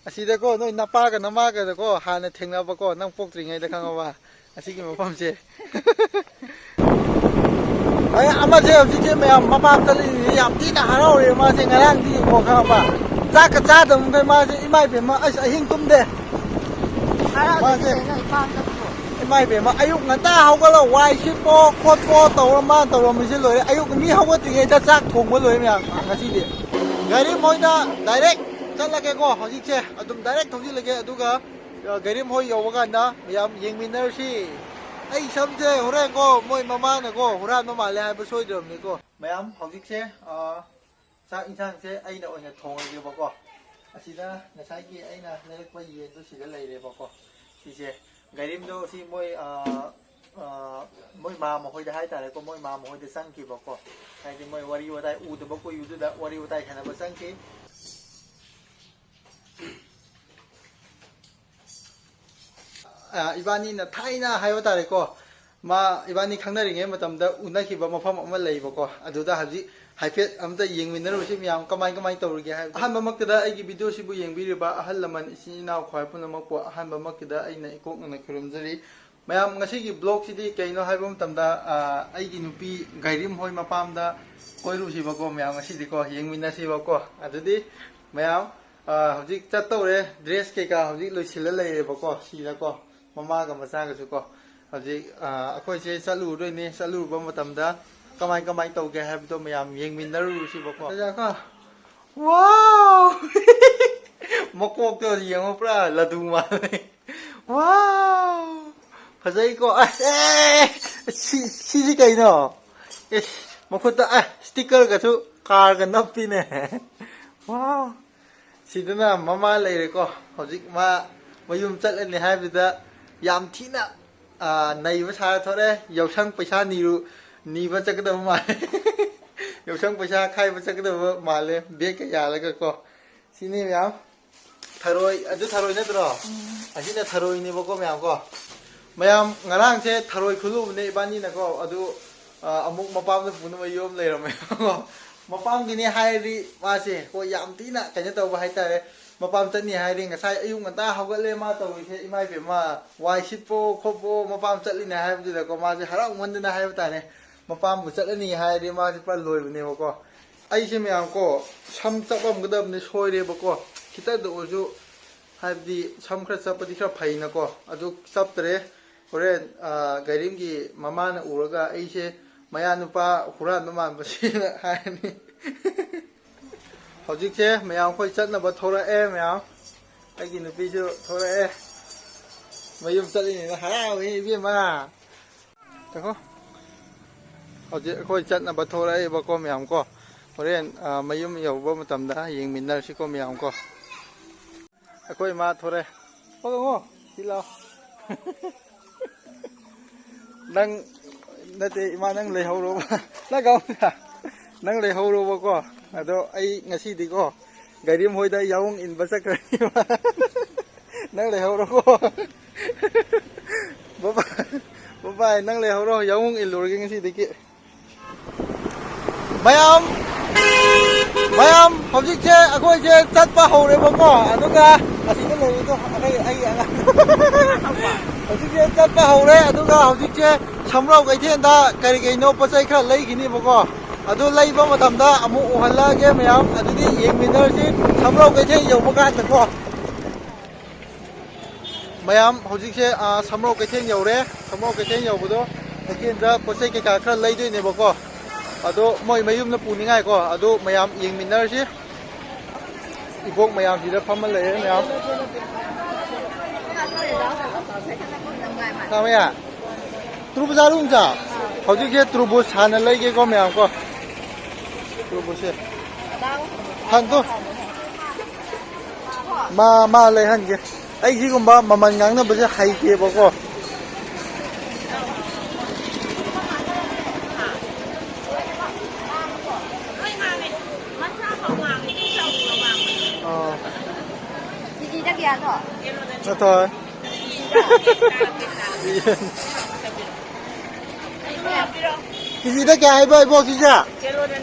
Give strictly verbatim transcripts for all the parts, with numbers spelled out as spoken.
ꯑꯁꯤꯗꯀꯣ ꯅꯣꯏ ꯅꯄꯥꯒ ꯅꯃꯥꯒꯗꯀꯣ ꯍꯥꯟꯅ ꯊꯦꯡꯅꯕꯀꯣ, ꯅꯪ ꯄꯣꯛꯇ꯭ꯔꯤꯉꯩꯗ, ꯈꯪꯉꯕ? ꯑꯁꯤꯒꯤ ꯃꯐꯝꯁꯦ꯫ ꯑꯩ ꯑꯃꯁꯦ ꯍꯧꯖꯤꯛꯁꯦ ꯃꯌꯥꯝ ꯃꯄꯥꯝ ꯆꯠꯂꯤꯁꯦ ꯌꯥꯝ ꯊꯤꯅ ꯍꯔꯥꯎꯔꯦ꯫ ꯃꯥꯁꯦ ꯉꯔꯥꯡꯗꯤ ꯌꯦꯡꯉꯣ, ꯈꯪꯉꯕ? ꯆꯥꯛꯀ ꯆꯥꯗꯕ ꯃꯈꯩ ꯃꯥꯁꯦ, ꯏꯃꯥ ꯏꯕꯦꯝꯃ, ꯑꯁ, ꯑꯍꯤꯡ ꯇꯨꯝꯗꯦ꯫ ꯍꯔꯥꯎꯗꯗꯤ ꯃꯥꯁꯦ ꯀꯩꯅꯣ, ꯏꯄꯥꯝ ꯆꯠꯄꯕꯨ꯫ ꯏꯃꯥ ꯏꯕꯦꯝꯃ, ꯑꯌꯨꯛ ꯉꯟꯇꯥ ꯍꯧꯒꯠꯂ ꯋꯥꯏ ꯁꯤꯠꯄꯣ ꯈꯣꯠꯄꯣ ꯇꯧꯔ ꯃꯥꯅ ꯇꯧꯔꯝꯃꯤꯁꯦ ꯂꯣꯏꯔꯦ꯫ ꯑꯌꯨꯛ ꯃꯤ ꯍꯧꯒꯠꯇ꯭ꯔꯤꯉꯩꯗ ꯆꯥꯛ ꯊꯣꯡꯕ ꯂꯣꯏꯔꯦ ꯃꯌꯥꯝ ꯉꯁꯤꯗꯤ꯫ ꯒꯥꯔꯤ ꯃꯣꯏꯗ ꯗꯥꯏꯔꯦꯛ ꯆꯠꯂꯒꯦꯀꯣ ꯍꯧꯖꯤꯛꯁꯦ꯫ ꯑꯗꯨꯝ ꯗꯥꯏꯔꯦꯛ ꯊꯧꯖꯤꯜꯂꯒꯦ, ꯑꯗꯨꯒ, ꯑ, ꯒꯥꯔꯤ ꯃꯣꯏ ꯌꯧꯕ ꯀꯥꯟꯗ ꯃꯌꯥꯝ ꯌꯦꯡꯃꯤꯟꯅꯔꯁꯤ꯫ ꯑꯩ ꯁꯝꯁꯦ ꯍꯣꯔꯦꯟꯀꯣ ꯃꯣꯏ ꯃꯃꯥꯅꯀꯣ ꯍꯨꯔꯥꯟꯕ ꯃꯥꯜꯂꯦ ꯍꯥꯏꯕ ꯁꯣꯏꯗ꯭ꯔꯕꯅꯤꯀꯣ꯫ ꯃꯌꯥꯝ ꯍꯧꯖꯤꯛꯁꯦ, ꯑ, ꯆꯥꯛ ꯏꯟꯁꯥꯡꯁꯦ ꯑꯩꯅ ꯑꯣꯏꯅ ꯊꯣꯡꯉꯒꯦꯕꯀꯣ꯫ ꯑꯁꯤꯗ ꯉꯁꯥꯏꯒꯤ ꯑꯩꯅ ꯂꯩꯔꯛꯄ ꯌꯦꯟꯗꯣ ꯁꯤꯗ ꯂꯩꯔꯦꯕꯀꯣ꯫ ꯁꯤꯁꯦ ꯒꯥꯔꯤꯝꯗꯣ ꯁꯤ ꯃꯣꯏ, ꯑ, ꯑ, ꯃꯣꯏ ꯃꯥ ꯃꯈꯣꯏꯗ ꯍꯥꯏꯇꯥꯔꯦꯀꯣ, ꯃꯣꯏ ꯃꯥ ꯃꯈꯣꯏꯗ ꯆꯪꯈꯤꯕꯀꯣ꯫ ꯍꯥꯏꯗꯤ ꯃꯣꯏ ꯋꯥꯔꯤ ꯋꯥꯇꯥꯏ ꯎꯗꯕ ꯀꯨꯏꯕꯗꯨꯗ ꯋꯥꯔꯤ ꯋꯥꯇꯥꯏ ꯁꯥꯟꯅꯕ ꯆꯪꯈꯤ꯫ ꯑ, ꯏꯕꯥꯅꯤꯅ ꯊꯥꯏꯅ ꯍꯥꯏꯕ ꯇꯥꯔꯦꯀꯣ, ꯃꯥ ꯏꯕꯥꯅꯤ ꯈꯪꯅꯔꯤꯉꯩ ꯃꯇꯝꯗ ꯎꯅꯈꯤꯕ ꯃꯐꯝ ꯑꯃ ꯂꯩꯕꯀꯣ, ꯑꯗꯨꯗ ꯍꯧꯖꯤꯛ ꯍꯥꯏꯐꯦꯠ ꯑꯝꯇ ꯌꯦꯡꯃꯤꯟꯅꯔꯨꯁꯤ ꯃꯌꯥꯝ, ꯀꯃꯥꯏ ꯀꯃꯥꯏ ꯇꯧꯔꯤꯒꯦ ꯍꯥꯏꯕꯗꯣ꯫ ꯑꯍꯥꯟꯕꯃꯛꯇꯗ ꯑꯩꯒꯤ ꯚꯤꯗꯤꯑꯣꯁꯤꯕꯨ ꯌꯦꯡꯕꯤꯔꯤꯕ ꯑꯍꯜ ꯂꯃꯟ, ꯏꯆꯤꯟ ꯏꯅꯥꯎ ꯈ꯭ꯋꯥꯏ ꯄꯨꯝꯅꯃꯛꯄꯨ ꯑꯍꯥꯟꯕꯃꯛꯀꯤꯗ ꯑꯩꯅ ꯏꯀꯣꯛꯅꯅ ꯈꯨꯔꯨꯝꯖꯔꯤ꯫ ꯃꯌꯥꯝ, ꯉꯁꯤꯒꯤ ꯕ꯭ꯂꯣꯛꯁꯤꯗꯤ ꯀꯩꯅꯣ ꯍꯥꯏꯕ ꯃꯇꯝꯗ, ꯑ, ꯑꯩꯒꯤ ꯅꯨꯄꯤ ꯒꯥꯏꯔꯤꯝ ꯍꯣꯏ ꯃꯄꯥꯝꯗ ꯀꯣꯏꯔꯨꯁꯤꯕꯀꯣ ꯃꯌꯥꯝ, ꯉꯁꯤꯗꯤꯀꯣ, ꯌꯦꯡꯃꯤꯟꯅꯁꯤꯕꯀꯣ꯫ ꯑꯗꯨꯗꯤ ꯃꯌꯥꯝ, ꯑ, ꯍꯧꯖꯤꯛ ꯆꯠꯇꯧꯔꯦ, ꯗ꯭ꯔꯦꯁ ꯀꯩꯀꯥ ꯍꯧꯖꯤꯛ ꯂꯣꯏꯁꯤꯜꯂ ꯂꯩꯔꯦꯕꯀꯣ ꯁꯤꯗꯀꯣ, ꯃꯃꯥꯒ ꯃꯆꯥꯒꯁꯨꯀꯣ꯫ ꯍꯧꯖꯤꯛ, ꯑ, ꯑꯩꯈꯣꯏꯁꯦ ꯆꯠꯂꯨꯗꯣꯏꯅꯦ, ꯆꯠꯂꯨꯕ ꯃꯇꯝꯗ ꯀꯃꯥꯏ ꯀꯃꯥꯏ ꯇꯧꯒꯦ ꯍꯥꯏꯕꯗꯣ ꯃꯌꯥꯝ ꯌꯦꯡꯃꯤꯟꯅꯔꯨꯔꯁꯤꯕꯀꯣ꯫ ꯁꯤꯗꯀꯣ꯫ ꯋꯥꯎ! ꯃꯀꯣꯛꯇꯣ ꯌꯦꯡꯉꯣ, ꯄꯨꯔꯥ ꯂꯗꯨ ꯃꯥꯜꯂꯦ꯫ ꯋꯥꯎ! ꯐꯖꯩꯀꯣ꯫ ꯑꯁ, ꯑꯦ! ꯁꯤ, ꯁꯤꯗꯤ ꯀꯩꯅꯣ? ꯑꯦ, ꯃꯈꯨꯠꯇ, ꯑꯦ, ꯁ꯭ꯇꯤꯀꯔꯒꯁꯨ ꯀꯥꯔꯒ ꯅꯞꯄꯤꯅꯦ꯫ ꯋꯥꯎ! ꯁꯤꯗꯅ ꯃꯃꯥ ꯂꯩꯔꯦꯀꯣ꯫ ꯍꯧꯖꯤꯛ ꯃꯥ ꯃꯌꯨꯝ ꯆꯠꯂꯅꯤ ꯍꯥꯏꯕꯗ ꯌꯥꯝ ꯊꯤꯅ, ꯑ, ꯅꯩꯕ ꯁꯥꯔ ꯊꯣꯔꯛꯑꯦ꯫ ꯌꯥꯎꯁꯪ ꯄꯩꯁꯥ ꯅꯤꯔꯨ, ꯅꯤꯕ ꯆꯠꯀꯗꯕ ꯃꯥꯜꯂꯦ꯫ ꯌꯥꯎꯁꯪ ꯄꯩꯁꯥ ꯈꯥꯏꯕ ꯆꯠꯀꯗꯕ ꯃꯥꯜꯂꯦ, ꯕꯦꯒꯀ ꯌꯥꯜꯂꯒ ꯀꯣ꯫ ꯁꯤꯅꯤ ꯃꯌꯥꯝ꯫ ꯊꯔꯣꯏ, ꯑꯗꯨ ꯊꯔꯣꯏ ꯅꯠꯇ꯭ꯔꯣ? ꯎꯝ꯫ ꯑꯁꯤꯅ ꯊꯔꯣꯏꯅꯦꯕꯀꯣ ꯃꯌꯥꯝ ꯀꯣ꯫ ꯃꯌꯥꯝ, ꯉꯔꯥꯡꯁꯦ ꯊꯔꯣꯏ ꯈꯨꯜꯂꯨꯕꯅꯦ ꯏꯕꯥꯅꯤꯅꯀꯣ, ꯑꯗꯨ, ꯑ, ꯑꯃꯨꯛ ꯃꯄꯥꯝꯗ ꯄꯨꯅꯕ ꯌꯣꯝ ꯂꯩꯔꯝꯃꯦꯕꯀꯣ꯫ ꯃꯄꯥꯝꯒꯤꯅꯦ ꯍꯥꯏꯔꯗꯤ ꯃꯥꯁꯦ, ꯍꯣꯏ, ꯌꯥꯝ ꯊꯤꯅ ꯀꯩꯅꯣ ꯇꯧꯕ ꯍꯥꯏꯇꯥꯔꯦ꯫ ꯃꯄꯥꯝ ꯆꯠꯅꯤ ꯍꯥꯏꯔꯦ꯫ ꯉꯁꯥꯏ ꯑꯌꯨꯛ ꯉꯟꯇꯥ ꯍꯧꯒꯠꯂꯦ꯫ ꯃꯥ ꯇꯧꯔꯤꯁꯦ, ꯏꯃꯥ ꯏꯕꯦꯝꯃ, ꯋꯥꯏ ꯁꯤꯠꯄꯣ ꯈꯣꯠꯄꯣ, ꯃꯄꯥꯝ ꯆꯠꯂꯤꯅꯦ ꯍꯥꯏꯕꯗꯨꯗꯀꯣ, ꯃꯥꯁꯦ ꯍꯔꯥꯎꯃꯟꯗꯅ ꯍꯥꯏꯕ ꯇꯥꯔꯦ꯫ ꯃꯄꯥꯝꯕꯨ ꯆꯠꯂꯅꯤ ꯍꯥꯏꯔꯗꯤ ꯃꯥꯁꯦ ꯄꯨꯔꯥ ꯂꯣꯏꯕꯅꯦꯕꯀꯣ꯫ ꯑꯩꯁꯦ ꯃꯌꯥꯝ ꯀꯣ, ꯁꯝ ꯆꯞꯂꯝꯒꯗꯕꯅꯤ, ꯁꯣꯏꯔꯦꯕꯀꯣ꯫ ꯈꯤꯇꯪꯗ ꯑꯣꯏꯔꯁꯨ, ꯍꯥꯏꯕꯗꯤ ꯁꯝ ꯈꯔ ꯆꯞꯄꯗꯤ ꯈꯔ ꯐꯩꯅꯀꯣ, ꯑꯗꯨ ꯆꯞꯇ꯭ꯔꯦ꯫ ꯍꯣꯔꯦꯟ, ꯑ, ꯒꯥꯏꯔꯤꯝꯒꯤ ꯃꯃꯥꯅ ꯎꯔꯒ ꯑꯩꯁꯦ ꯃꯌꯥ ꯅꯨꯄꯥ ꯍꯨꯔꯥꯟꯕ ꯃꯥꯟꯕꯁꯤꯅ ꯍꯥꯏꯔꯅꯤ꯫ ꯍꯧꯖꯤꯛꯁꯦ ꯃꯌꯥꯝ ꯑꯩꯈꯣꯏ ꯆꯠꯅꯕ ꯊꯣꯛꯂꯛꯑꯦ ꯃꯌꯥꯝ꯫ ꯑꯩꯒꯤ ꯅꯨꯄꯤꯁꯨ ꯊꯣꯛꯂꯛꯑꯦ꯫ ꯃꯌꯨꯝ ꯆꯠꯂꯤꯅꯦꯅ ꯍꯔꯥꯎꯋꯦ ꯏꯕꯦꯝꯃ꯫ ꯉꯥꯏꯈꯣ꯫ ꯍꯧꯖꯤꯛ ꯑꯩꯈꯣꯏ ꯆꯠꯅꯕ ꯊꯣꯛꯂꯛꯑꯦꯕꯀꯣ ꯃꯌꯥꯝ ꯀꯣ꯫ ꯍꯣꯔꯦꯟ, ꯑ, ꯃꯌꯨꯝ ꯌꯧꯕ ꯃꯇꯝꯗ ꯌꯦꯡꯃꯤꯟꯅꯔꯁꯤꯀꯣ ꯃꯌꯥꯝ ꯀꯣ꯫ ꯑꯩꯈꯣꯏ ꯏꯃꯥ ꯊꯣꯔꯦ꯫ ꯍꯣ, ꯍꯣ, ꯁꯤ ꯂꯥꯎ꯫ ꯅꯪ, ꯅꯠꯇꯦ, ꯏꯃꯥ, ꯅꯪ ꯂꯩꯍꯧꯔꯣꯕ꯫ ꯅꯪ ꯀꯥꯎ-, ꯅꯪ ꯂꯩꯍꯧꯔꯣꯕꯀꯣ꯫ ꯑꯗꯣ ꯑꯩ ꯉꯁꯤꯗꯤꯀꯣ, ꯒꯥꯔꯤ ꯃꯣꯏꯗ ꯌꯥꯎꯣꯡ ꯏꯟꯕ ꯆꯠꯈ꯭ꯔꯅꯤꯕ꯫ ꯅꯪ ꯂꯩꯍꯧꯔꯣꯀꯣ꯫ ꯕꯕꯥ, ꯕꯕꯥꯏ, ꯅꯪ ꯂꯩꯍꯧꯔꯣ, ꯌꯥꯎꯣꯡ ꯏꯜꯂꯨꯔꯒꯦ ꯉꯁꯤꯗꯒꯤ꯫ ꯃꯌꯥꯝ, ꯃꯌꯥꯝ, ꯍꯧꯖꯤꯛꯁꯦ ꯑꯩꯈꯣꯏꯁꯦ ꯆꯠꯄ ꯍꯧꯔꯦꯕꯀꯣ꯫ ꯑꯗꯨꯒ ꯑꯁꯤꯗ ꯂꯩꯔꯤꯗꯣ ꯑꯩ, ꯑꯩꯒꯤ ꯑꯉꯥꯡ꯫ ꯍꯧꯖꯤꯛꯁꯦ ꯆꯠꯄ ꯍꯧꯔꯦ꯫ ꯑꯗꯨꯒ ꯍꯧꯖꯤꯛꯁꯦ ꯁꯝꯔꯧ ꯀꯩꯊꯦꯜꯗ ꯀꯔꯤ ꯀꯩꯅꯣ ꯄꯣꯠ ꯆꯩ ꯈꯔ ꯂꯩꯈꯤꯅꯦꯕꯀꯣ꯫ ꯑꯗꯨ ꯂꯩꯕ ꯃꯇꯝꯗ ꯑꯃꯨꯛ ꯎꯍꯜꯂꯛꯑꯒꯦ ꯃꯌꯥꯝ꯫ ꯑꯗꯨꯗꯤ ꯌꯦꯡꯃꯤꯟꯅꯔꯁꯤ ꯁꯝꯔꯧ ꯀꯩꯊꯦꯜ ꯌꯧꯕ ꯀꯥꯟꯗꯀꯣ꯫ ꯃꯌꯥꯝ ꯍꯧꯖꯤꯛꯁꯦ, ꯑ, ꯁꯝꯔꯧ ꯀꯩꯊꯦꯜ ꯌꯧꯔꯦ꯫ ꯁꯝꯔꯧ ꯀꯩꯊꯦꯜ ꯌꯧꯕꯗꯣ ꯀꯩꯊꯦꯜꯗ ꯄꯣꯠ ꯆꯩ ꯀꯩꯀꯥ ꯈꯔ ꯂꯩꯗꯣꯏꯅꯦꯕꯀꯣ꯫ ꯑꯗꯣ ꯃꯣꯏ ꯃꯌꯨꯝꯗ ꯄꯨꯅꯤꯡꯉꯥꯏꯀꯣ꯫ ꯑꯗꯨ ꯃꯌꯥꯝ ꯌꯦꯡꯃꯤꯟꯅꯔꯁꯤ꯫ ꯏꯕꯣꯛ ꯃꯌꯥꯝꯁꯤꯗ ꯐꯝꯃ ꯂꯩꯔꯦ ꯃꯌꯥꯝ꯫ ꯀꯃꯌꯥ? ꯇꯨꯔꯨꯕꯨꯖꯥ ꯂꯨꯝꯖꯥ? ꯍꯧꯖꯤꯛꯁꯦ ꯇꯨꯔꯨꯕꯨꯖ ꯍꯥꯟꯅ ꯂꯩꯒꯦꯀꯣ ꯃꯌꯥꯝ ꯀꯣ꯫ ꯇꯨꯔꯨꯕꯨꯖꯁꯦ꯫ ꯍꯟꯗꯣ꯫ ꯃꯥ, ꯃꯥ ꯂꯩꯍꯟꯒꯦ꯫ ꯑꯩ ꯁꯤꯒꯨꯝꯕ ꯃꯃꯜ ꯉꯥꯡꯅꯕꯁꯦ ꯍꯩꯇꯦꯕꯀꯣ꯫ ꯑꯥ꯫ ꯀꯦꯖꯤꯗ ꯀꯌꯥꯅꯣ? ꯅꯠꯇꯦ꯫ ꯀꯦꯖꯤꯗ ꯀꯌꯥ ꯍꯥꯏꯕ ꯏꯕꯣ ꯁꯤꯁꯦ?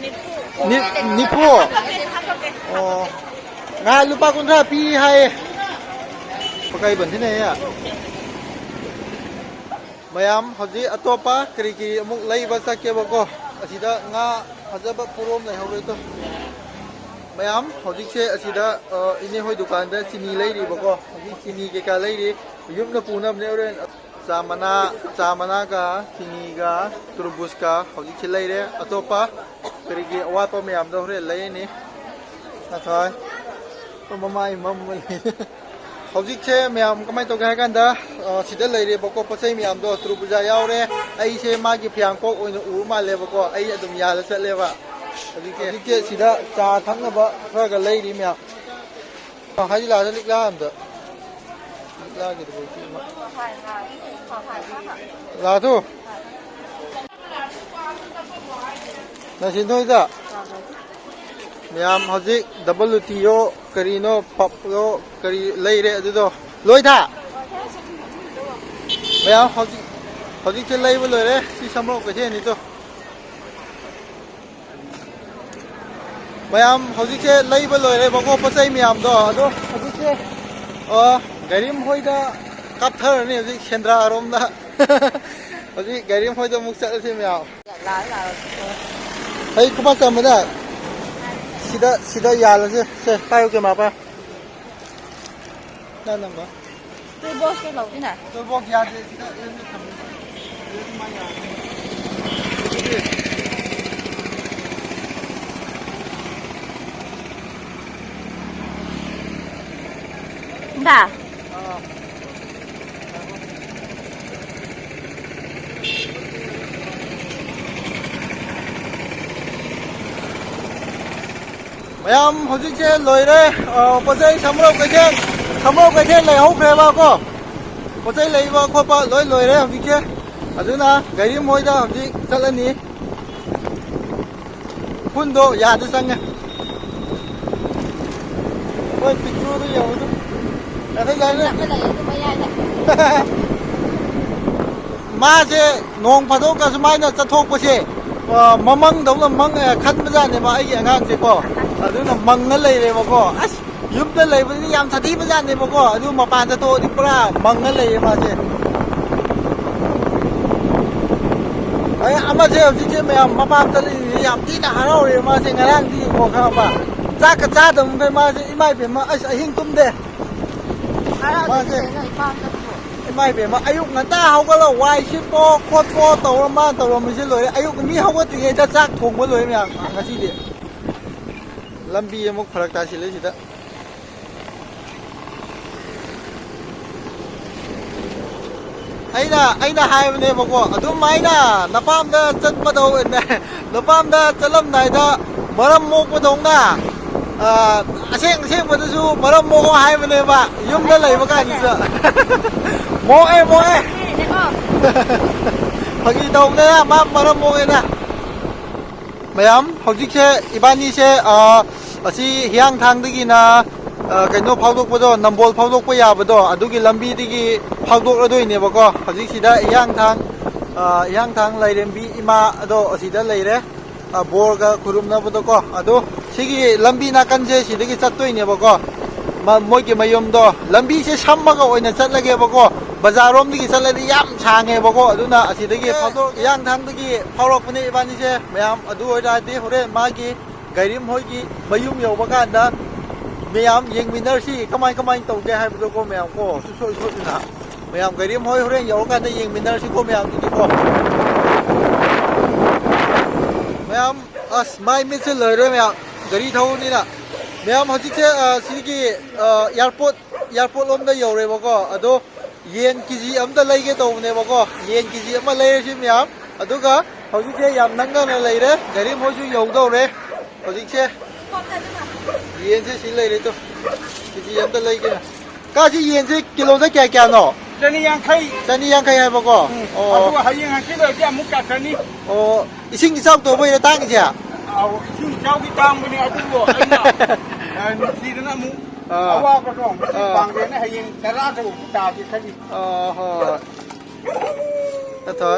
ꯅꯤ-, ꯅꯤꯐꯨ? ꯑꯣ꯫ ꯉꯥ ꯂꯨꯄꯥ ꯀꯨꯟꯊ꯭ꯔꯥ ꯄꯤ ꯍꯥꯏꯌꯦ꯫ ꯄꯀꯩ ꯕꯟꯊꯤꯅꯦ꯫ ꯃꯌꯥꯝ ꯍꯧꯖꯤꯛ ꯑꯇꯣꯞꯄ ꯀꯔꯤ ꯀꯔꯤ ꯑꯃꯨꯛ ꯂꯩꯕ ꯆꯠꯀꯦꯕꯀꯣ꯫ ꯑꯁꯤꯗ ꯉꯥ ꯐꯖꯕ ꯄꯣꯔꯣꯝ ꯂꯩꯍꯧꯔꯦ ꯇꯣ꯫ ꯃꯌꯥꯝ ꯍꯧꯖꯤꯛꯁꯦ ꯑꯁꯤꯗ, ꯑ, ꯏꯅꯦ ꯍꯣꯏ ꯗꯨꯀꯥꯟꯗ ꯆꯤꯅꯤ ꯂꯩꯔꯤꯕꯀꯣ꯫ ꯍꯧꯖꯤꯛ ꯆꯤꯅꯤ ꯀꯩꯀꯥ ꯂꯩꯔꯤ꯫ ꯌꯨꯝꯗ ꯄꯨꯅꯕꯅꯦ ꯍꯣꯔꯦꯟ꯫ ꯆꯥ ꯃꯅꯥ, ꯆꯥ ꯃꯅꯥꯒ ꯆꯤꯅꯤꯒ ꯇꯨꯔꯕꯨꯖꯀ ꯍꯧꯖꯤꯛꯁꯦ ꯂꯩꯔꯦ꯫ ꯑꯇꯣꯞꯄ ꯀꯔꯤꯒꯤ ꯑꯋꯥꯠꯄ ꯃꯌꯥꯝꯗꯣ ꯍꯣꯔꯦꯟ ꯂꯩꯔꯅꯤ꯫ ꯉꯁꯥꯏ ꯃꯃꯥꯏ ꯃꯝꯃ ꯂꯩ꯫ ꯍꯧꯖꯤꯛꯁꯦ ꯃꯌꯥꯝ ꯀꯃꯥꯏꯅ ꯇꯧꯒꯦ ꯍꯥꯏ ꯀꯥꯟꯗ, ꯑ, ꯁꯤꯗ ꯂꯩꯔꯦꯕꯀꯣ, ꯄꯣꯠ ꯆꯩ ꯃꯌꯥꯝꯗꯣ ꯇꯨꯔꯕꯨꯖꯥ ꯌꯥꯎꯔꯦ꯫ ꯑꯩꯁꯦ ꯃꯥꯒꯤ ꯐꯤꯌꯥꯡꯀꯣꯛ ꯑꯣꯏꯅ ꯎꯕ ꯃꯥꯜꯂꯦꯕꯀꯣ, ꯑꯩ ꯑꯗꯨꯝ ꯌꯥꯜꯂ ꯆꯠꯂꯦꯕ꯫ ꯍꯧꯖꯤꯛꯁꯦ, ꯍꯧꯖꯤꯛꯁꯦ ꯁꯤꯗ ꯆꯥ ꯊꯛꯅꯕ ꯈꯔꯒ ꯂꯩꯔꯤ ꯃꯌꯥꯝ꯫ ꯑ, ꯍꯥꯏꯗꯤ ꯂꯥꯛꯑꯗ ꯂꯤꯛꯂꯥ ꯑꯝꯗ꯫ ꯂꯤꯛꯂꯥꯒꯤꯗꯨꯕꯨ ꯁꯤ ꯑꯃ꯫ ꯂꯥꯛꯑꯗꯨ꯫ ꯅꯁꯤꯟꯊꯣꯏꯗ ꯃꯌꯥꯝ ꯍꯧꯖꯤꯛ ꯗꯕꯜ ꯂꯨꯇꯤꯌꯣ, ꯀꯔꯤꯅꯣ, ꯄꯞꯂꯣ, ꯀꯔꯤ ꯂꯩꯔꯦ ꯑꯗꯨꯗꯣ꯫ ꯂꯣꯏꯊꯥ! ꯃꯌꯥꯝ ꯍꯧꯖꯤꯛ, ꯍꯧꯖꯤꯛꯁꯦ ꯂꯩꯕ ꯂꯣꯏꯔꯦ꯫ ꯁꯤ ꯁꯝꯕ꯭ꯔꯧ ꯀꯩꯊꯦꯜꯅꯤꯗꯣ꯫ ꯃꯌꯥꯝ ꯍꯧꯖꯤꯛꯁꯦ ꯂꯩꯕ ꯂꯣꯏꯔꯦꯕꯀꯣ, ꯄꯣꯠ ꯆꯩ ꯃꯌꯥꯝꯗꯣ꯫ ꯑꯗꯣ ꯍꯧꯖꯤꯛꯁꯦ, ꯑ, ꯒꯥꯏꯔꯤꯝ ꯍꯣꯏꯗ ꯀꯥꯞꯊꯔꯅꯤ ꯍꯧꯖꯤꯛ ꯁꯦꯟꯗ꯭ꯔꯥꯔꯣꯝꯗ꯫ ꯍꯧꯖꯤꯛ ꯒꯥꯏꯔꯤꯝ ꯍꯣꯏꯗ ꯑꯃꯨꯛ ꯆꯠꯂꯁꯤ ꯃꯌꯥꯝ꯫ ꯑꯩ ꯈꯨꯕꯥꯛ ꯆꯥꯝꯕꯗ ꯁꯤꯗ, ꯁꯤꯗ ꯌꯥꯜꯂꯁꯦ꯫ ꯁꯦ, ꯄꯥꯏꯌꯨ ꯀꯦꯃꯥ ꯄꯥꯏꯌꯨ꯫ ꯅꯪ ꯅꯝꯕ꯫ ꯇꯨꯜ ꯕꯣꯛꯁꯇꯣ ꯂꯧꯁꯤꯅ꯫ ꯇꯨꯜ ꯕꯣꯛꯁ ꯌꯥꯗꯦ, ꯁꯤꯗ ꯑꯦꯝꯗ ꯊꯝꯃꯦ꯫ ꯁꯤꯗ ꯑꯗꯨꯃꯥꯏꯅ ꯌꯥꯗꯦ꯫ ꯏꯟꯗꯥ꯫ ꯑꯥ꯫ ꯃꯌꯥꯝ ꯍꯧꯖꯤꯛꯁꯦ ꯂꯣꯏꯔꯦ꯫ ꯑ, ꯄꯣꯠ ꯆꯩ ꯁꯝꯕ꯭ꯔꯧ ꯀꯩꯊꯦꯜ, ꯁꯝꯕ꯭ꯔꯧ ꯀꯩꯊꯦꯜ ꯂꯩꯍꯧꯈ꯭ꯔꯦꯕꯀꯣ꯫ ꯄꯣꯠ ꯆꯩ ꯂꯩꯕ ꯈꯣꯠꯄ ꯂꯣꯏ ꯂꯣꯏꯔꯦ ꯍꯧꯖꯤꯛꯁꯦ꯫ ꯑꯗꯨꯅ ꯒꯥꯏꯔꯤꯝ ꯍꯣꯏꯗ ꯍꯧꯖꯤꯛ ꯆꯠꯂꯅꯤ꯫ ꯎꯐꯨꯟꯗꯣ ꯌꯥꯗ ꯆꯪꯉꯦ꯫ ꯍꯣꯏ, ꯄꯤꯛꯇ꯭ꯔꯨꯗꯣ ꯌꯦꯡꯉꯨꯗꯣ꯫ ꯉꯁꯥꯏ ꯂꯥꯏꯅ ꯅꯛꯅ ꯂꯩꯌꯦ ꯑꯗꯨ ꯃꯌꯥꯏꯗ꯫ ꯃꯥꯁꯦ ꯅꯣꯡ ꯐꯥꯗꯣꯛꯀ ꯁꯨꯃꯥꯏꯅ ꯆꯠꯊꯣꯛꯄꯁꯦ, ꯑ, ꯃꯃꯪꯗꯧꯅ ꯃꯪ-, ꯑ, ꯈꯟꯕꯖꯥꯠꯅꯦꯕ ꯑꯩꯒꯤ ꯑꯉꯥꯡꯁꯦꯀꯣ꯫ ꯑꯗꯨꯅ ꯃꯪꯉ ꯂꯩꯔꯦꯕꯀꯣ꯫ ꯑꯁ, ꯌꯨꯝꯗ ꯂꯩꯕꯗꯤ ꯌꯥꯝ ꯁꯥꯊꯤꯕꯖꯥꯠꯅꯦꯕꯀꯣ, ꯑꯗꯨ ꯃꯄꯥꯟ ꯆꯠꯊꯣꯛꯑꯗꯤ ꯄꯨꯔꯥ ꯃꯪꯉ ꯂꯩꯌꯦ ꯃꯥꯁꯦ꯫ ꯑꯩ ꯑꯃꯁꯦ ꯍꯧꯖꯤꯛꯁꯦ ꯃꯌꯥꯝ ꯃꯄꯥꯟ ꯆꯠꯂꯤꯁꯦ ꯌꯥꯝ ꯊꯤꯅ ꯍꯔꯥꯎꯔꯦ ꯃꯥꯁꯦ꯫ ꯉꯔꯥꯡꯗꯤ ꯌꯦꯡꯉꯣ ꯈꯪꯉꯕ, ꯆꯥꯛꯀ ꯆꯥꯗꯕ ꯃꯈꯩ ꯃꯥꯁꯦ, ꯏꯃꯥ ꯏꯕꯦꯝꯃ, ꯑꯁ, ꯑꯍꯤꯡ ꯇꯨꯝꯗꯦ꯫ ꯃꯥꯁꯦ꯫ ꯏꯃꯥ ꯏꯕꯦꯝꯃ, ꯑꯌꯨꯛ ꯉꯟꯇꯥ ꯍꯧꯒꯠꯂ ꯋꯥꯏ ꯁꯤꯠꯄꯣ ꯈꯣꯠꯄꯣ ꯇꯧꯔ ꯃꯥꯅ ꯇꯧꯔꯝꯃꯤꯁꯦ ꯂꯣꯏꯔꯦ꯫ ꯑꯌꯨꯛ ꯃꯤ ꯍꯧꯒꯠꯇ꯭ꯔꯤꯉꯩꯗ ꯆꯥꯛ ꯊꯣꯡꯕ ꯂꯣꯏꯔꯦ ꯃꯌꯥꯝ ꯉꯁꯤꯗꯤ꯫ ꯂꯝꯕꯤ ꯑꯃꯨꯛ ꯐꯔꯛ ꯇꯥꯁꯤꯜꯂꯦ ꯁꯤꯗ꯫ ꯑꯩꯅ, ꯑꯩꯅ ꯍꯥꯏꯕꯅꯦꯕꯀꯣ, ꯑꯗꯨꯝ ꯑꯩꯅ ꯅꯄꯥꯝꯗ ꯆꯠꯄꯗꯧ-, ꯅꯄꯥꯝꯗ ꯆꯠꯂꯝꯗꯥꯏꯗ ꯃꯔꯝ ꯃꯣꯛꯄꯗꯧꯅ, ꯑ, ꯑꯁꯦꯡ ꯑꯁꯦꯡꯕꯗꯁꯨ ꯃꯔꯝ ꯃꯣꯛꯑꯣ ꯍꯥꯏꯕꯅꯦꯕ, ꯌꯨꯝꯗ ꯂꯩꯕ ꯀꯥꯟꯗꯁꯨ꯫ ꯃꯣꯛꯑꯦ, ꯃꯣꯛꯑꯦ꯫ ꯐꯥꯒꯤ ꯇꯧꯕꯅꯦ, ꯃꯥ ꯃꯔꯝ ꯃꯣꯛꯑꯦꯅ꯫ ꯃꯌꯥꯝ, ꯍꯧꯖꯤꯛꯁꯦ ꯏꯕꯥꯅꯤꯁꯦ, ꯑ, ꯑꯁꯤ ꯍꯤꯌꯥꯡꯊꯥꯡꯗꯒꯤꯅ, ꯑ, ꯀꯩꯅꯣ ꯐꯥꯎꯗꯣꯛꯄꯗꯣ, ꯅꯝꯕꯣꯜ ꯐꯥꯎꯗꯣꯛꯄ ꯌꯥꯕꯗꯣ, ꯑꯗꯨꯒꯤ ꯂꯝꯕꯤꯗꯒꯤ ꯐꯥꯎꯗꯣꯛꯂꯗꯣꯏꯅꯦꯕꯀꯣ꯫ ꯍꯧꯖꯤꯛꯁꯤꯗ ꯍꯤꯌꯥꯡꯊꯥꯡ, ꯑ, ꯍꯤꯌꯥꯡꯊꯥꯡ ꯂꯥꯏꯔꯦꯝꯕꯤ ꯏꯃꯥ ꯑꯗꯣ ꯑꯁꯤꯗ ꯂꯩꯔꯦ꯫ ꯑ, ꯕꯣꯔꯒ ꯈꯨꯔꯨꯝꯅꯕꯗꯣꯀꯣ꯫ ꯑꯗꯣ ꯁꯤꯒꯤ ꯂꯝꯕꯤ ꯅꯥꯀꯟꯁꯦ ꯁꯤꯗꯒꯤ ꯆꯠꯇꯣꯏꯅꯦꯕꯀꯣ꯫ ꯃ-, ꯃꯣꯏꯒꯤ ꯃꯌꯨꯝꯗꯣ꯫ ꯂꯝꯕꯤꯁꯦ ꯁꯝꯃꯒ ꯑꯣꯏꯅ ꯆꯠꯂꯒꯦꯕꯀꯣ꯫ ꯕꯖꯥꯔꯔꯣꯝꯗꯒꯤ ꯆꯠꯂꯗꯤ ꯌꯥꯝ ꯁꯥꯡꯉꯦꯕꯀꯣ꯫ ꯑꯗꯨꯅ ꯑꯁꯤꯗꯒꯤ ꯐꯥꯎꯗꯣꯛ-, ꯍꯤꯌꯥꯡꯊꯥꯡꯗꯒꯤ ꯐꯥꯎꯔꯛꯄꯅꯦ ꯏꯕꯥꯅꯤꯁꯦ꯫ ꯃꯌꯥꯝ, ꯑꯗꯨ ꯑꯣꯏꯇꯥꯔꯗꯤ ꯍꯣꯔꯦꯟ ꯃꯥꯒꯤ ꯒꯥꯏꯔꯤꯝ ꯍꯣꯏꯒꯤ ꯃꯌꯨꯝ ꯌꯧꯕ ꯀꯥꯟꯗ ꯃꯌꯥꯝ ꯌꯦꯡꯃꯤꯟꯅꯔꯁꯤ ꯀꯃꯥꯏ ꯀꯃꯥꯏꯅ ꯇꯧꯒꯦ ꯍꯥꯏꯕꯗꯣꯀꯣ ꯃꯌꯥꯝ ꯀꯣ, ꯁꯨꯡꯁꯣꯏ ꯁꯣꯏꯗꯅ꯫ ꯃꯌꯥꯝ ꯒꯥꯏꯔꯤꯝ ꯍꯣꯏ ꯍꯣꯔꯦꯟ ꯌꯧꯔꯀꯥꯟꯗ ꯌꯦꯡꯃꯤꯟꯅꯔꯁꯤꯀꯣ ꯃꯌꯥꯝꯗꯨꯗꯤꯀꯣ꯫ ꯃꯌꯥꯝ, ꯑꯁ, ꯃꯥꯏ ꯃꯤꯠꯁꯦ ꯂꯣꯏꯔꯦ ꯃꯌꯥꯝ, ꯒꯥꯔꯤ ꯊꯧꯕꯅꯤꯅ꯫ ꯃꯌꯥꯝ ꯍꯧꯖꯤꯛꯁꯦ, ꯑ, ꯁꯤꯒꯤ, ꯑ, ꯑꯦꯌꯥꯔꯄꯣꯔꯠ, ꯑꯦꯌꯥꯔꯄꯣꯔꯠ ꯂꯣꯝꯗ ꯌꯧꯔꯦꯕꯀꯣ꯫ ꯑꯗꯣ ꯌꯦꯟ ꯀꯦ ꯖꯤ ꯑꯃꯇ ꯂꯩꯒꯦ ꯇꯧꯕꯅꯦꯕꯀꯣ꯫ ꯌꯦꯟ ꯀꯦ ꯖꯤ ꯑꯃ ꯂꯩꯔꯁꯤ ꯃꯌꯥꯝ꯫ ꯑꯗꯨꯒ ꯍꯧꯖꯤꯛꯁꯦ ꯌꯥꯝ ꯅꯪꯅꯅ ꯂꯩꯔꯦ꯫ ꯒꯥꯔꯤ ꯃꯣꯏꯁꯨ ꯌꯧꯗꯧꯔꯦ ꯍꯧꯖꯤꯛꯁꯦ꯫ ꯌꯦꯟꯁꯦ ꯁꯤ ꯂꯩꯔꯦ ꯇꯨ꯫ ꯀꯦ ꯖꯤ ꯑꯃꯇ ꯂꯩꯒꯦ꯫ ꯀꯥꯁꯤ ꯌꯦꯟꯁꯦ ꯀꯤꯂꯣꯗ ꯀꯌꯥ ꯀꯌꯥꯅꯣ? ꯆꯅꯤ ꯌꯥꯡꯈꯩ꯫ ꯆꯅꯤ ꯌꯥꯡꯈꯩ ꯍꯥꯏꯕꯀꯣ? ꯎꯝ꯫ ꯑꯣ꯫ ꯑꯗꯨꯒ ꯍꯌꯦꯡ ꯍꯪꯆꯤꯠ ꯂꯩꯔꯗꯤ ꯑꯃꯨꯛ ꯀꯌꯥ ꯆꯅꯤ? ꯑꯣ, ꯏꯁꯤꯡ ꯏꯆꯥꯎ ꯇꯧꯕꯩꯔ ꯇꯥꯡꯉꯤꯁꯦ? ꯑꯧ, ꯏꯁꯤꯡ ꯏꯆꯥꯎꯒꯤ ꯇꯥꯡꯕꯅꯦ, ꯑꯗꯨꯕꯨ ꯑꯩꯅ, ꯑ, ꯅꯨꯡꯁꯤꯗꯅ ꯑꯃꯨꯛ ꯑꯥ꯫ ꯑꯋꯥꯕꯗꯣ ꯃꯇꯦꯡ ꯑꯥ꯫ ꯄꯥꯡꯒꯦꯅ ꯍꯌꯦꯡ ꯇꯔꯥ ꯇꯔꯨꯛꯇ ꯇꯥꯒꯦ ꯈꯜꯂꯤ꯫ ꯑꯣ, ꯍꯣꯏ, ꯍꯣꯏ꯫ ꯅꯠꯇ꯭ꯔꯣ?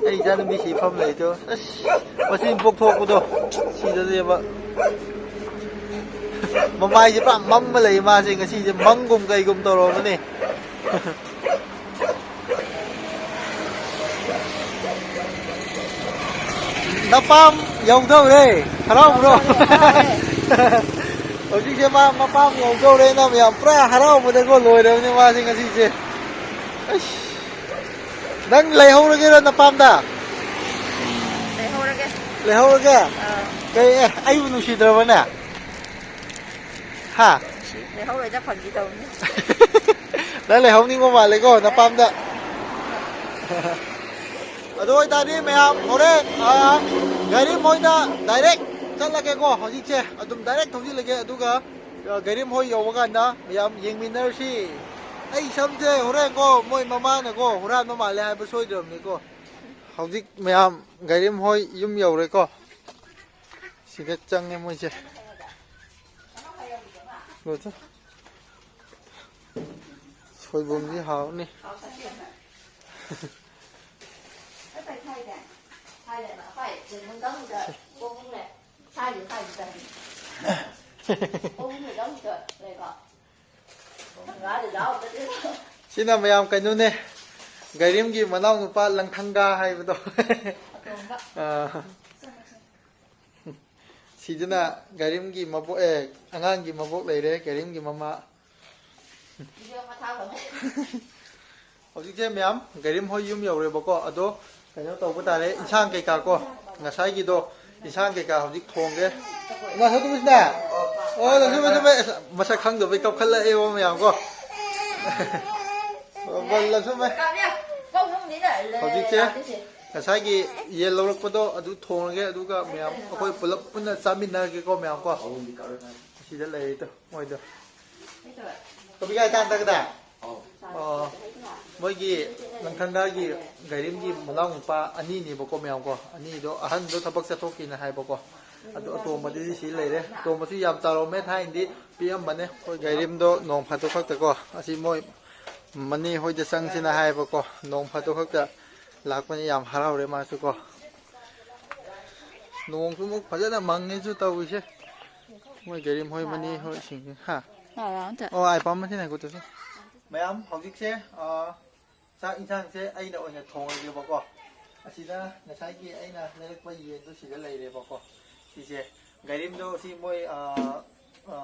ꯑꯩ ꯏꯆꯥꯅꯨꯄꯤ ꯁꯤ ꯐꯝ ꯂꯩꯗꯣ꯫ ꯑꯁ, ꯃꯆꯤꯟ ꯄꯣꯛꯊꯣꯛꯄꯗꯣ ꯁꯤꯗꯅꯦꯕ꯫ ꯃꯃꯥꯏꯁꯦ ꯄꯨꯔꯥ ꯃꯝꯃ ꯂꯩ ꯃꯥꯁꯦ, ꯉꯁꯤꯁꯦ ꯃꯪꯒꯨꯝ ꯀꯩꯒꯨꯝ ꯇꯧꯔꯕꯅꯦ꯫ ꯅꯄꯥꯝ ꯌꯧꯗꯧꯔꯦ, ꯍꯔꯥꯎꯕ꯭ꯔꯣ? ꯍꯧꯖꯤꯛꯁꯦ ꯃꯥ ꯃꯄꯥꯝ ꯌꯧꯗꯧꯔꯦꯅ ꯃꯌꯥꯝ ꯄꯨꯔꯥ ꯍꯔꯥꯎꯕꯗꯀꯣ ꯂꯣꯏꯔꯕꯅꯦ ꯃꯥꯁꯦ ꯉꯁꯤꯁꯦ꯫ ꯑꯩꯁ, ꯅꯪ ꯂꯩꯍꯧꯔꯒꯦꯔꯣ ꯅꯄꯥꯝꯗ? ꯂꯩꯍꯧꯔꯒꯦ꯫ ꯂꯩꯍꯧꯔꯒꯦ? ꯑꯥ꯫ ꯀꯩ, ꯑꯦ, ꯑꯩꯕꯨ ꯅꯨꯡꯁꯤꯗ꯭ꯔꯕꯅꯦ? ꯍꯥ? ꯂꯩꯍꯧꯔꯣꯏꯗ, ꯐꯥꯒꯤ ꯇꯧꯕꯅꯤ꯫ ꯅꯪ ꯂꯩꯍꯧꯅꯤꯡꯕ ꯃꯥꯜꯂꯦꯀꯣ ꯅꯄꯥꯝꯗ꯫ ꯑꯗꯨ ꯑꯣꯏꯇꯥꯔꯗꯤ ꯃꯌꯥꯝ ꯍꯣꯔꯦꯟ, ꯑ, ꯒꯥꯔꯤ ꯃꯣꯏꯗ direct ꯆꯠꯂꯒꯦꯀꯣ꯫ ꯍꯧꯖꯤꯛꯁꯦ ꯑꯗꯨꯝ direct ꯊꯧꯖꯤꯜꯂꯒꯦ, ꯑꯗꯨꯒ, ꯑ, ꯒꯥꯔꯤ ꯃꯣꯏ ꯌꯧꯕ ꯀꯥꯟꯗ ꯃꯌꯥꯝ ꯌꯦꯡꯃꯤꯟꯅꯔꯁꯤ꯫ ꯑꯩ ꯁꯝꯁꯦ ꯍꯣꯔꯦꯟꯀꯣ ꯃꯣꯏ ꯃꯃꯥꯅꯀꯣ ꯍꯨꯔꯥꯟꯕ ꯃꯥꯜꯂꯦ ꯍꯥꯏꯕ ꯁꯣꯏꯗ꯭ꯔꯕꯅꯤꯀꯣ꯫ ꯍꯧꯖꯤꯛ ꯃꯌꯥꯝ ꯒꯥꯔꯤ ꯃꯣꯏ ꯌꯨꯝ ꯌꯧꯔꯦꯀꯣ꯫ ꯁꯤꯗ ꯆꯪꯉꯦ ꯃꯣꯏꯁꯦ꯫ ꯂꯣꯏꯗ꯫ ꯁꯣꯏꯕꯨꯝꯗꯤ ꯍꯥꯎꯅꯤ꯫ ꯁꯤꯅ ꯃꯌꯥꯝ ꯀꯩꯅꯣꯅꯦ, ꯒꯥꯏꯔꯤꯝꯒꯤ ꯃꯅꯥꯎ ꯅꯨꯄꯥ ꯂꯪꯊꯪꯒꯥ ꯍꯥꯏꯕꯗꯣ꯫ ꯑꯥ꯫ ꯁꯤꯗꯅ ꯒꯥꯏꯔꯤꯝꯒꯤ ꯃꯕꯣꯛ, ꯑꯦ, ꯑꯉꯥꯡꯒꯤ ꯃꯕꯣꯛ ꯂꯩꯔꯦ, ꯒꯥꯏꯔꯤꯝꯒꯤ ꯃꯃꯥ꯫ ꯍꯧꯖꯤꯛꯁꯦ ꯃꯌꯥꯝ ꯒꯥꯏꯔꯤꯝ ꯍꯣꯏ ꯌꯨꯝ ꯌꯧꯔꯦꯕꯀꯣ꯫ ꯑꯗꯣ ꯀꯩꯅꯣ ꯇꯧꯕ ꯇꯥꯔꯦ, ꯏꯟꯁꯥꯡ ꯀꯩꯀꯥ ꯀꯣ, ꯉꯁꯥꯏꯒꯤꯗꯣ ꯏꯟꯁꯥꯡ ꯀꯩꯀꯥ ꯍꯧꯖꯤꯛ ꯊꯣꯡꯒꯦ꯫ ꯂꯥꯛꯁꯣ ꯇꯨꯃꯤꯁꯤꯅ꯫ ꯑꯣ, ꯂꯥꯛꯁꯣ, ꯂꯥꯛꯁꯣ꯫ ꯃꯁꯛ ꯈꯪꯗꯕꯩ ꯀꯞꯈꯠꯂꯛꯑꯦꯕ ꯃꯌꯥꯝ ꯀꯣ꯫ ꯑꯣ, ꯂꯥꯛꯁꯣ꯫ ꯍꯧꯖꯤꯛꯁꯦ ꯉꯁꯥꯏꯒꯤ ꯌꯦꯟ ꯂꯧꯔꯛꯄꯗꯣ ꯑꯗꯨ ꯊꯣꯡꯉꯒꯦ, ꯑꯗꯨꯒ ꯃꯌꯥꯝ ꯑꯩꯈꯣꯏ ꯄꯨꯂꯞ ꯄꯨꯟꯅ ꯆꯥꯃꯤꯟꯅꯔꯒꯦꯀꯣ ꯃꯌꯥꯝ ꯀꯣ꯫ ꯁꯤꯗ ꯂꯩꯔꯤꯗꯣ ꯃꯣꯏꯗꯣ꯫ ꯀꯣꯕꯤ ꯀꯥꯏ ꯇꯥꯟ ꯇꯒꯗ? ꯑꯣ, ꯃꯣꯏꯒꯤ ꯂꯪꯊꯪꯒꯥꯒꯤ ꯒꯥꯏꯔꯤꯝꯒꯤ ꯃꯅꯥꯎ ꯅꯨꯄꯥ ꯑꯅꯤꯅꯦꯕꯀꯣ ꯃꯌꯥꯝ ꯀꯣ꯫ ꯑꯅꯤꯗꯣ, ꯑꯍꯟꯗꯣ ꯊꯕꯛ ꯆꯠꯊꯣꯛꯈꯤꯅ ꯍꯥꯏꯕꯀꯣ꯫ ꯑꯗꯣ ꯑꯇꯣꯝꯕꯗꯨꯗꯤ ꯁꯤ ꯂꯩꯔꯦ꯫ ꯑꯇꯣꯝꯕꯁꯨ ꯌꯥꯝ ꯆꯥꯎꯔꯝꯃꯦ, ꯊꯥꯏꯅꯗꯤ ꯄꯤꯛꯑꯝꯕꯅꯦ꯫ ꯑꯩꯈꯣꯏ ꯒꯥꯏꯔꯤꯝꯗꯣ ꯅꯣꯡ ꯐꯥꯗꯣꯛ ꯈꯛꯇꯀꯣ꯫ ꯑꯁꯤ ꯃꯣꯏ ꯃꯅꯦ ꯍꯣꯏꯗ ꯆꯪꯁꯤꯅ ꯍꯥꯏꯌꯦꯕꯀꯣ꯫ ꯅꯣꯡ ꯐꯥꯗꯣꯛ ꯈꯛꯇ ꯂꯥꯛꯄꯅꯤ, ꯌꯥꯝ ꯍꯔꯥꯎꯔꯦ ꯃꯥꯁꯨꯀꯣ꯫ ꯅꯣꯡꯁꯨ ꯑꯃꯨꯛ ꯐꯖꯅ ꯃꯪꯉꯦꯁꯨ ꯇꯧꯔꯤꯁꯦ꯫ ꯃꯣꯏ ꯒꯥꯔꯤ ꯃꯣꯏ ꯃꯅꯤ ꯍꯣꯏ ꯁꯤꯡꯁꯦ꯫ ꯍꯥ? ꯂꯥꯛꯑꯣ, ꯂꯥꯛꯑꯣ, ꯑꯝꯇ꯫ ꯑꯣ, ꯑꯥꯏ ꯄꯥꯝꯕ ꯊꯤꯅ ꯀꯨꯠꯇꯁꯨ꯫ ꯃꯌꯥꯝ, ꯍꯧꯖꯤꯛꯁꯦ, ꯑ, ꯆꯥꯛ ꯏꯟꯁꯥꯡꯁꯦ ꯑꯩꯅ ꯑꯣꯏꯅ ꯊꯣꯡꯉꯒꯦꯕꯀꯣ꯫ ꯑꯁꯤꯗ ꯉꯁꯥꯏꯒꯤ ꯑꯩꯅ ꯂꯩꯔꯛꯄ ꯌꯦꯟꯗꯣ ꯁꯤꯗ ꯂꯩꯔꯦꯕꯀꯣ꯫ ꯁꯤꯁꯦ ꯒꯥꯔꯤꯝꯗꯣ ꯁꯤ ꯃꯣꯏ, ꯑ, ꯑ,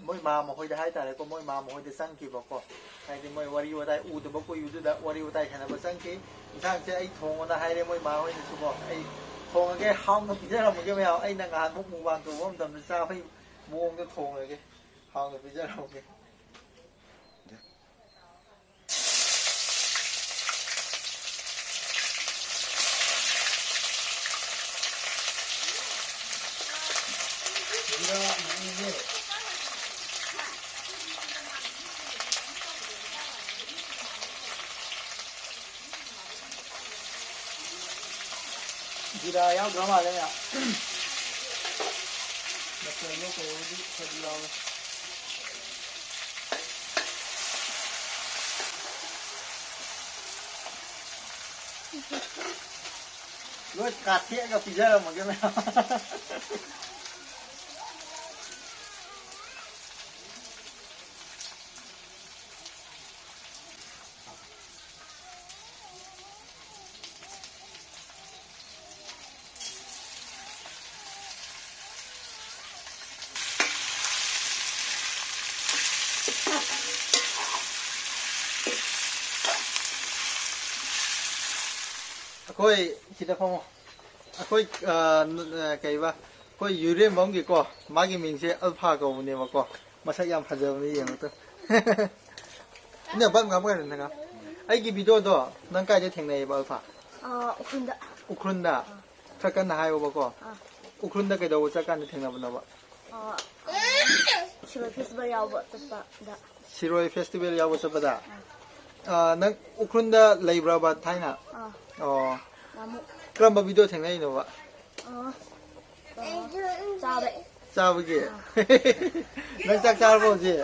ꯃꯣꯏ ꯃꯥꯝꯃ ꯍꯣꯏꯗ ꯍꯥꯏꯇꯥꯔꯦꯀꯣ, ꯃꯣꯏ ꯃꯥꯝꯃ ꯍꯣꯏꯗ ꯆꯪꯈꯤꯕꯀꯣ꯫ ꯍꯥꯏꯗꯤ ꯃꯣꯏ ꯋꯥꯔꯤ ꯋꯥꯇꯥꯏ ꯎꯗꯕ ꯀꯨꯏꯕꯗꯨꯗ ꯋꯥꯔꯤ ꯋꯥꯇꯥꯏ ꯁꯥꯟꯅꯕ ꯆꯪꯈꯤ꯫ ꯏꯟꯁꯥꯡꯁꯦ ꯑꯩ ꯊꯣꯡꯉꯣꯅ ꯍꯥꯏꯔꯦ ꯃꯣꯏ ꯃꯥ ꯍꯣꯏꯅꯁꯨꯀꯣ꯫ ꯑꯩ ꯊꯣꯡꯉꯒꯦ, ꯍꯥꯎꯅ ꯄꯤꯖꯔꯝꯃꯒꯦ ꯃꯌꯥꯝ꯫ ꯑꯩꯅ ꯉꯍꯥꯟꯃꯨꯛ ꯃꯨꯛꯕꯥꯡ ꯇꯧꯕ ꯃꯇꯝꯗ ꯆꯥꯕꯒꯤ ꯃꯑꯣꯡꯗ ꯊꯣꯡꯉꯒꯦ꯫ ꯍꯥꯎꯅ ꯄꯤꯖꯔꯝꯒꯦ꯫ ꯖꯤꯔꯥ ꯌꯥꯎꯗ꯭ꯔ ꯃꯥꯜꯂꯦ ꯃꯌꯥꯝ꯫ ꯃꯆꯜꯗꯣ ꯀꯩꯅꯣꯗꯤ ꯈꯔꯗꯤ ꯌꯥꯎꯔꯦ꯫ ꯂꯣꯏ ꯀꯥꯊꯦꯛꯑꯒ ꯄꯤꯖꯔꯝꯃꯒꯦ ꯃꯌꯥꯝ꯫ ꯑꯩꯈꯣꯏ ꯁꯤꯗ ꯐꯝꯃꯣ꯫ ꯑꯩꯈꯣꯏ, ꯑ, ꯅ-, ꯑ, ꯀꯩꯕ, ꯑꯩꯈꯣꯏ ꯌꯨꯔꯦꯝꯕꯝꯒꯤꯀꯣ, ꯃꯥꯒꯤ ꯃꯤꯡꯁꯦ ꯑꯜꯐꯥ ꯀꯧꯕꯅꯦꯕꯀꯣ꯫ ꯃꯁꯛ ꯌꯥꯝ ꯐꯖꯕꯅꯤ, ꯌꯦꯡꯉꯨ ꯇꯨ꯫ ꯏꯅꯦ, ꯕꯜꯕ ꯉꯥꯛꯄ ꯀꯩꯅꯣ ꯅꯪ? ꯑꯩꯒꯤ ꯚꯤꯗꯤꯑꯣꯗꯣ ꯅꯪ ꯀꯥꯏꯗ ꯊꯦꯡꯅꯩꯌꯦꯕ, ꯑꯜꯐꯥ? ꯑ, ꯎꯈ꯭ꯔꯨꯜꯗ꯫ ꯎꯈ꯭ꯔꯨꯜꯗ? ꯑꯥ꯫ ꯈꯔ ꯀꯟꯅ ꯍꯥꯏꯌꯣꯕꯀꯣ꯫ ꯑꯥ꯫ ꯎꯈ꯭ꯔꯨꯜꯗ ꯀꯩꯗꯧꯕ ꯆꯠꯀꯥꯟꯗ ꯊꯦꯡꯅꯕꯅꯣꯕ? ꯑ, ꯁꯤꯔꯣꯏ ꯐꯦꯁꯇꯤꯚꯦꯜ ꯌꯥꯎꯕ ꯆꯠꯄꯗ꯫ ꯁꯤꯔꯣꯏ ꯐꯦꯁꯇꯤꯚꯦꯜ ꯌꯥꯎꯕ ꯆꯠꯄꯗ? ꯑꯥ꯫ ꯑ, ꯅꯪ ꯎꯈ꯭ꯔꯨꯜꯗ ꯂꯩꯕ꯭ꯔꯕ ꯊꯥꯏꯅ? ꯑꯥ꯫ ꯑꯣ꯫ ꯅꯍꯥꯟꯃꯨꯛ꯫ ꯀꯔꯝꯕ ꯚꯤꯗꯤꯑꯣ ꯊꯦꯡꯅꯩꯅꯣꯕ? ꯑ, ꯆꯥꯕ꯫ ꯆꯥꯕꯒꯤ? ꯑꯥ꯫ ꯅꯪ ꯆꯥꯛ ꯆꯥꯔꯕꯣ ꯍꯧꯖꯤꯛ?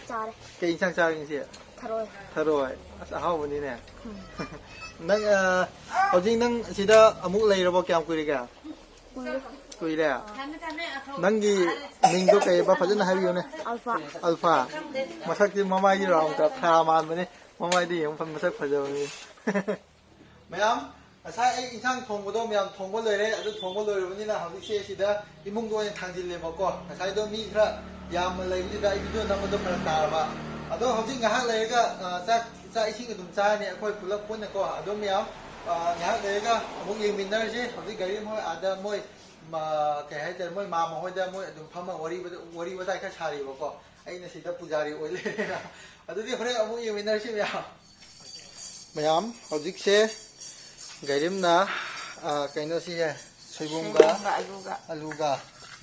ꯆꯥꯔꯦ꯫ ꯀꯩ ꯏꯟꯁꯥꯡ ꯆꯥꯔꯒꯦ ꯉꯁꯤ? ꯊꯔꯣꯏ꯫ ꯊꯔꯣꯏ꯫ ꯑꯁ, ꯑꯍꯥꯎꯕꯅꯤꯅꯦ꯫ ꯎꯝ꯫ ꯅꯪ, ꯑ, ꯍꯧꯖꯤꯛ ꯅꯪ ꯁꯤꯗ ꯑꯃꯨꯛ ꯂꯩꯔꯕꯣ? ꯀꯌꯥꯝ ꯀꯨꯏꯔꯒꯦ? ꯀꯨꯏꯔꯦ꯫ ꯀꯨꯏꯔꯦ꯫ ꯅꯪꯒꯤ ꯃꯤꯡꯗꯣ ꯀꯩꯕ? ꯐꯖꯅ ꯍꯥꯏꯕꯤꯌꯨꯅꯦ꯫ ꯑꯜꯐꯥ꯫ ꯑꯜꯐꯥ꯫ ꯃꯁꯛꯇꯤ ꯃꯃꯥꯏꯗꯤ ꯔꯥꯎꯟ ꯇꯥ ꯊꯥ ꯃꯥꯟꯕꯅꯦ꯫ ꯃꯃꯥꯏꯗꯤ ꯌꯦꯡꯉꯨ, ꯃꯁꯛ ꯐꯖꯕꯅꯤ꯫ ꯃꯌꯥꯝ, ꯉꯁꯥꯏ ꯑꯩ ꯏꯟꯁꯥꯡ ꯊꯣꯡꯕꯗꯣ ꯃꯌꯥꯝ ꯊꯣꯡꯕ ꯂꯣꯏꯔꯦ꯫ ꯑꯗꯨ ꯊꯣꯡꯕ ꯂꯣꯏꯔꯕꯅꯤꯅ ꯍꯧꯖꯤꯛꯁꯦ ꯁꯤꯗ ꯏꯃꯨꯡꯗ ꯑꯣꯏꯅ ꯊꯥꯡꯖꯤꯜꯂꯦꯕꯀꯣ꯫ ꯉꯁꯥꯏꯗꯣ ꯃꯤ ꯈꯔ ꯌꯥꯝꯅ ꯂꯩꯕꯗꯨꯗ ꯑꯩ ꯚꯤꯗꯤꯑꯣ ꯅꯝꯕꯗꯣ ꯐꯔꯛ ꯇꯥꯔꯕ꯫ ꯑꯗꯣ ꯍꯧꯖꯤꯛ ꯉꯥꯏꯍꯥꯛ ꯂꯩꯔꯒ, ꯑ, ꯆꯥꯛ, ꯆꯥꯛ ꯏꯁꯤꯡ ꯑꯗꯨꯝ ꯆꯥꯔꯅꯤ ꯑꯩꯈꯣꯏ ꯄꯨꯂꯞ ꯄꯨꯟꯅꯀꯣ꯫ ꯑꯗꯣ ꯃꯌꯥꯝ, ꯑ, ꯉꯥꯏꯍꯥꯛ ꯂꯩꯔꯒ ꯑꯃꯨꯛ ꯌꯦꯡꯃꯤꯟꯅꯔꯁꯤ꯫ ꯍꯧꯖꯤꯛ ꯒꯥꯔꯤ ꯃꯣꯏ ꯑꯥꯗ ꯃꯣꯏ, ꯃ-, ꯀꯩ ꯍꯥꯏꯇꯥꯔꯦ, ꯃꯣꯏ ꯃꯥꯃ ꯍꯣꯏꯗ ꯃꯣꯏ ꯑꯗꯨꯝ ꯐꯝꯃ ꯋꯥꯔꯤ, ꯋꯥꯔꯤ ꯋꯥꯇꯥꯏ ꯈꯔ ꯁꯥꯔꯤꯕꯀꯣ꯫ ꯑꯩꯅ ꯁꯤꯗ ꯄꯨꯖꯥꯔꯤ ꯑꯣꯏ ꯂꯩꯔꯦ꯫ ꯑꯗꯨꯗꯤ ꯍꯣꯔꯦꯟ ꯑꯃꯨꯛ ꯌꯦꯡꯃꯤꯟꯅꯔꯁꯤ ꯃꯌꯥꯝ꯫ ꯃꯌꯥꯝ, ꯍꯧꯖꯤꯛꯁꯦ ꯒꯥꯏꯔꯤꯝꯅ, ꯑ, ꯀꯩꯅꯣꯁꯤ, ꯁꯣꯏꯕꯨꯝꯒ ꯁꯣꯏꯕꯨꯝꯒ ꯑꯂꯨꯒ꯫ ꯑꯂꯨꯒ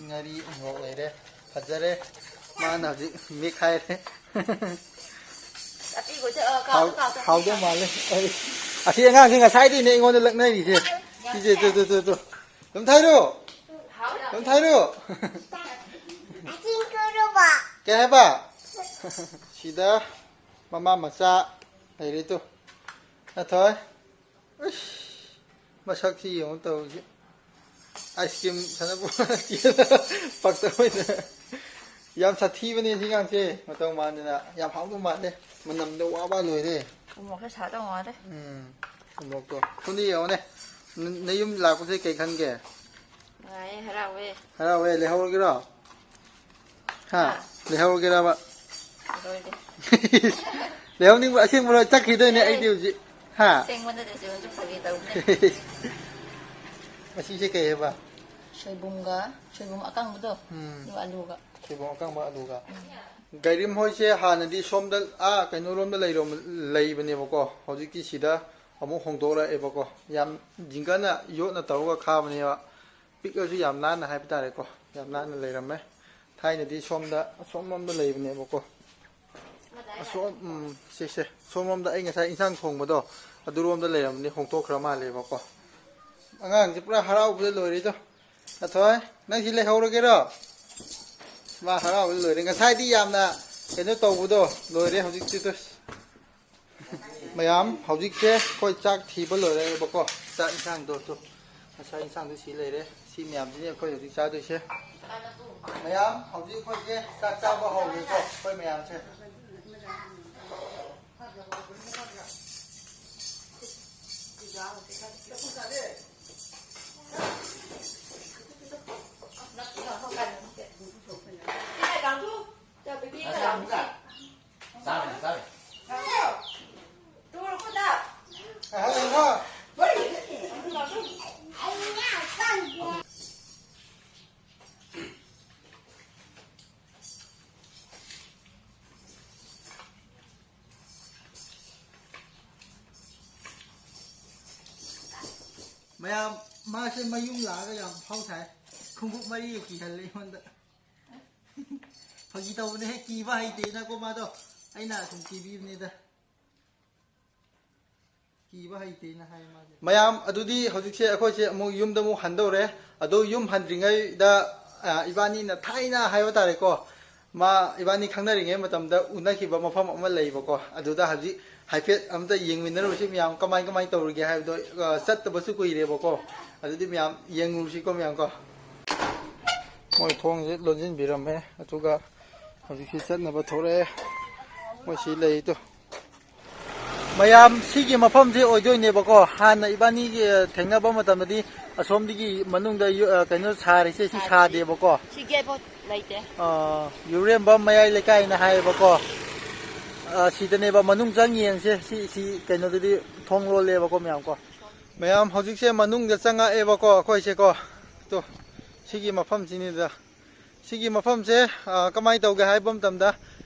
ꯉꯥꯔꯤ ꯎꯃꯣꯔꯣꯛ ꯂꯩꯔꯦ꯫ ꯐꯖꯔꯦ꯫ ꯃꯥꯅ ꯍꯧꯖꯤꯛ ꯃꯦꯠꯈꯥꯏꯔꯦ꯫ ꯑꯄꯤꯛꯄꯁꯦ, ꯑ, ꯀꯥꯎꯗ ꯍꯥꯎ-, ꯀꯥꯎꯗ ꯍꯥꯎꯗꯧ ꯃꯥꯜꯂꯦ꯫ ꯑꯩ, ꯑꯁꯤ ꯑꯉꯥꯡꯁꯤ ꯉꯁꯥꯏꯗꯩꯅꯦ ꯑꯩꯉꯣꯟꯗ ꯂꯛꯅꯔꯤꯁꯦ꯫ ꯁꯤꯁꯦ, ꯇꯨ, ꯇꯨ, ꯇꯨ, ꯇꯨ꯫ ꯑꯗꯨꯝ ꯊꯥꯏꯔꯣ꯫ ꯍꯥꯎꯗ꯫ ꯑꯗꯨꯝ ꯊꯥꯏꯔꯣ꯫ ꯀꯩ ꯍꯥꯏꯕ? ꯁꯤꯗ ꯃꯃꯥ ꯃꯆꯥ ꯂꯩꯔꯦ ꯇꯨ꯫ ꯅꯊꯣꯏ꯫ ꯑꯁ, ꯃꯁꯛꯁꯤ ꯌꯦꯡꯉꯨ ꯇꯧꯔꯤꯁꯦ꯫ ꯑꯥꯏꯁ ꯀ꯭ꯔꯤꯝ ꯁꯥꯟꯅꯄꯣꯠ ꯄꯥꯛꯇꯧ ꯑꯣꯏꯅ꯫ ꯌꯥꯝ ꯁꯥꯊꯤꯕꯅꯦ ꯁꯤ ꯑꯉꯥꯡꯁꯦ꯫ ꯃꯇꯧ ꯃꯥꯟꯗꯅ ꯌꯥꯝ ꯍꯥꯎꯗꯧ ꯃꯥꯜꯂꯦ꯫ ꯃꯅꯝꯗꯣ ꯋꯥ ꯋꯥ ꯂꯣꯏꯔꯦ꯫ ꯎꯃꯣꯔꯣꯛꯁꯦ ꯁꯥꯗꯧ ꯃꯥꯜꯂꯦ꯫ ꯎꯝ, ꯎꯃꯣꯔꯣꯛꯇꯣ꯫ ꯁꯣꯝꯗ ꯌꯦꯡꯉꯨꯅꯦ꯫ ꯅ-, ꯅꯌꯨꯝ ꯂꯥꯛꯄꯁꯦ ꯀꯩ ꯈꯟꯒꯦ? ꯅꯨꯡꯉꯥꯏꯌꯦ, ꯍꯔꯥꯎꯋꯦ꯫ ꯍꯔꯥꯎꯋꯦ, ꯂꯩꯍꯧꯔꯒꯦꯔꯣ? ꯍꯥ? ꯍꯥ? ꯂꯩꯍꯧꯔꯒꯦꯔꯕ? ꯂꯩꯍꯧꯔꯒꯦ꯫ ꯂꯩꯍꯧꯅꯤꯡꯕ ꯑꯁꯦꯡꯕꯔꯣ? ꯆꯠꯈꯤꯗꯣꯏꯅꯦ ꯑꯩꯗꯤ ꯍꯧꯖꯤꯛ꯫ ꯍꯥ? ꯑꯁꯦꯡꯕ ꯅꯠꯇꯦ, ꯁꯤꯕꯁꯨ ꯐꯥꯒꯤ ꯇꯧꯕꯅꯦ꯫ ꯃꯁꯤꯁꯦ ꯀꯩ ꯍꯥꯏꯕ? ꯁꯣꯏꯕꯨꯝꯒ, ꯁꯣꯏꯕꯨꯝ ꯑꯀꯪꯕꯗꯣ, ꯎꯝ꯫ ꯑꯗꯨꯒ ꯑꯂꯨꯒ꯫ ꯁꯣꯏꯕꯨꯝ ꯑꯀꯪꯕ ꯑꯂꯨꯒ꯫ ꯎꯝ꯫ ꯒꯥꯏꯔꯤꯝ ꯍꯣꯏꯁꯦ ꯍꯥꯟꯅꯗꯤ ꯁꯣꯝꯗ, ꯑꯥ, ꯀꯩꯅꯣꯔꯣꯝꯗ ꯂꯩꯔꯣꯝ-, ꯂꯩꯕꯅꯦꯕꯀꯣ꯫ ꯍꯧꯖꯤꯛꯇꯤ ꯁꯤꯗ ꯑꯃꯨꯛ ꯍꯣꯡꯗꯣꯔꯛꯑꯦꯕꯀꯣ꯫ ꯌꯥꯝ ꯖꯤꯡꯒꯅ ꯌꯣꯠꯅ ꯇꯧꯔꯒ ꯈꯥꯕꯅꯦꯕ꯫ ꯄꯤꯛꯑꯁꯨ ꯌꯥꯝ ꯅꯥꯟꯅ ꯍꯥꯏꯕ ꯇꯥꯔꯦꯀꯣ, ꯌꯥꯝ ꯅꯥꯟꯅ ꯂꯩꯔꯝꯃꯦ꯫ ꯊꯥꯏꯅꯗꯤ ꯁꯣꯝꯗ, ꯑꯁꯣꯝꯂꯣꯝꯗ ꯂꯩꯕꯅꯦꯕꯀꯣ꯫ ꯑꯁꯣꯝ, ꯎꯝ, ꯁꯤꯁꯦ, ꯁꯣꯝꯂꯣꯝꯗ ꯑꯩ ꯉꯁꯥꯏ ꯏꯟꯁꯥꯡ ꯊꯣꯡꯕꯗꯣ, ꯑꯗꯨꯔꯣꯝꯗ ꯂꯩꯔꯝꯕꯅꯤ, ꯍꯣꯡꯇꯣꯛꯈ꯭ꯔ ꯃꯥꯜꯂꯦꯕꯀꯣ꯫ ꯑꯉꯥꯡꯁꯦ ꯄꯨꯔꯥ ꯍꯔꯥꯎꯕꯗ ꯂꯣꯏꯔꯦꯗꯣ꯫ ꯑꯊꯣꯏ, ꯅꯪ ꯁꯤ ꯂꯩꯍꯧꯔꯒꯦꯔꯣ? ꯃꯥ ꯍꯔꯥꯎꯕꯗ ꯂꯣꯏꯔꯦ꯫ ꯉꯁꯥꯏꯗꯤ ꯌꯥꯝꯅ ꯀꯩꯅꯣ ꯇꯧꯕꯗꯣ ꯂꯣꯏꯔꯦ, ꯍꯧꯖꯤꯛꯇꯤ ꯇꯨ꯫ ꯃꯌꯥꯝ, ꯍꯧꯖꯤꯛꯁꯦ ꯑꯩꯈꯣꯏ ꯆꯥꯛ ꯊꯤꯕ ꯂꯣꯏꯔꯦꯕꯀꯣ꯫ ꯆꯥꯛ ꯏꯟꯁꯥꯡꯗꯣ ꯇꯨ꯫ ꯉꯁꯥꯏ ꯏꯟꯁꯥꯡꯗꯨ ꯁꯤ ꯂꯩꯔꯦ꯫ ꯁꯤ ꯃꯌꯥꯝꯁꯤꯅꯤ ꯑꯩꯈꯣꯏ ꯍꯧꯖꯤꯛ ꯆꯥꯗꯣꯏꯁꯦ꯫ ꯃꯌꯥꯝ, ꯍꯧꯖꯤꯛ ꯑꯩꯈꯣꯏꯁꯦ ꯆꯥꯛ ꯆꯥꯕ ꯍꯧꯔꯦꯀꯣ, ꯑꯩꯈꯣꯏ ꯃꯌꯥꯝꯁꯦ꯫ ꯃꯌꯥꯝ, ꯃꯥꯁꯦ ꯃꯌꯨꯝ ꯂꯥꯛꯑꯒ ꯌꯥꯝ ꯐꯥꯎ ꯁꯥꯏ꯫ ꯈꯣꯡꯎꯞ ꯃꯔꯤ ꯀꯤꯍꯜꯂꯦ ꯑꯩꯉꯣꯟꯗ꯫ ꯐꯥꯒꯤ ꯇꯧꯕꯅꯦꯍꯦ, ꯀꯤꯕ ꯍꯩꯇꯦꯅꯀꯣ ꯃꯥꯗꯣ꯫ ꯑꯩꯅ ꯁꯨꯝ ꯀꯤꯕꯤꯕꯅꯤꯗ꯫ ꯀꯤꯕ ꯍꯩꯇꯦꯅ ꯍꯥꯏ ꯃꯥꯁꯦ꯫ ꯃꯌꯥꯝ, ꯑꯗꯨꯗꯤ ꯍꯧꯖꯤꯛꯁꯦ ꯑꯩꯈꯣꯏꯁꯦ ꯑꯃꯨꯛ ꯌꯨꯝꯗ ꯑꯃꯨꯛ ꯍꯟꯗꯧꯔꯦ꯫ ꯑꯗꯣ ꯌꯨꯝ ꯍꯟꯗ꯭ꯔꯤꯉꯩꯗ, ꯑ, ꯏꯕꯥꯅꯤꯅ ꯊꯥꯏꯅ ꯍꯥꯏꯕ ꯇꯥꯔꯦꯀꯣ, ꯃꯥ ꯏꯕꯥꯅꯤ ꯈꯪꯅꯔꯤꯉꯩ ꯃꯇꯝꯗ ꯎꯅꯈꯤꯕ ꯃꯐꯝ ꯑꯃ ꯂꯩꯕꯀꯣ꯫ ꯑꯗꯨꯗ ꯍꯧꯖꯤꯛ ꯍꯥꯏꯐꯦꯠ ꯑꯝꯇ ꯌꯦꯡꯃꯤꯟꯅꯔꯨꯁꯤ ꯃꯌꯥꯝ, ꯀꯃꯥꯏ ꯀꯃꯥꯏ ꯇꯧꯔꯤꯒꯦ ꯍꯥꯏꯕꯗꯣ꯫ ꯑ, ꯆꯠꯇꯕꯁꯨ ꯀꯨꯏꯔꯦꯕꯀꯣ꯫ ꯑꯗꯨꯗꯤ ꯃꯌꯥꯝ ꯌꯦꯡꯉꯨꯁꯤꯀꯣ ꯃꯌꯥꯝ ꯀꯣ꯫ ꯃꯣꯏ ꯊꯣꯡꯁꯦ ꯂꯣꯟꯁꯤꯟꯕꯤꯔꯝꯃꯦ, ꯑꯗꯨꯒ ꯍꯧꯖꯤꯛꯁꯤ ꯆꯠꯅꯕ ꯊꯣꯛꯂꯛꯑꯦ꯫ ꯃꯣꯏ ꯁꯤ ꯂꯩꯗꯣ꯫ ꯃꯌꯥꯝ, ꯁꯤꯒꯤ ꯃꯐꯝꯁꯦ ꯑꯣꯏꯗꯣꯏꯅꯦꯕꯀꯣ꯫ ꯍꯥꯟꯅ ꯏꯕꯥꯅꯤꯒꯤ, ꯑ, ꯊꯦꯡꯅꯕ ꯃꯇꯝꯗꯗꯤ ꯑꯁꯣꯝꯗꯒꯤ ꯃꯅꯨꯡꯗ ꯌꯨ-, ꯑ, ꯀꯩꯅꯣ ꯁꯥꯔꯤꯁꯦ ꯁꯤ ꯁꯥꯗꯦ꯫ ꯁꯥꯗꯦꯕꯀꯣ꯫ ꯁꯤ ꯒꯦꯠ ꯐꯥꯎ ꯂꯩꯇꯦ꯫ ꯑ, ꯌꯨꯔꯦꯝꯕꯝ ꯃꯌꯥꯏ ꯂꯩꯀꯥꯏꯅ ꯍꯥꯏꯌꯦꯕꯀꯣ꯫ ꯑ, ꯁꯤꯗꯅꯦꯕ, ꯃꯅꯨꯡ ꯆꯪ ꯌꯦꯡꯁꯦ꯫ ꯁꯤ, ꯁꯤ ꯀꯩꯅꯣꯗꯗꯤ ꯊꯣꯡ ꯂꯣꯜꯂꯦꯕꯀꯣ ꯃꯌꯥꯝ ꯀꯣ꯫ ꯃꯌꯥꯝ, ꯍꯧꯖꯤꯛꯁꯦ ꯃꯅꯨꯡꯗ ꯆꯪꯉꯛꯑꯦꯕꯀꯣ ꯑꯩꯈꯣꯏꯁꯦꯀꯣ꯫ ꯇꯣ, ꯁꯤꯒꯤ ꯃꯐꯝꯁꯤꯅꯤꯗ꯫ ꯁꯤꯒꯤ ꯃꯐꯝꯁꯦ, ꯑ, ꯀꯃꯥꯏꯅ ꯇꯧꯒꯦ ꯍꯥꯏꯕ ꯃꯇꯝꯗ,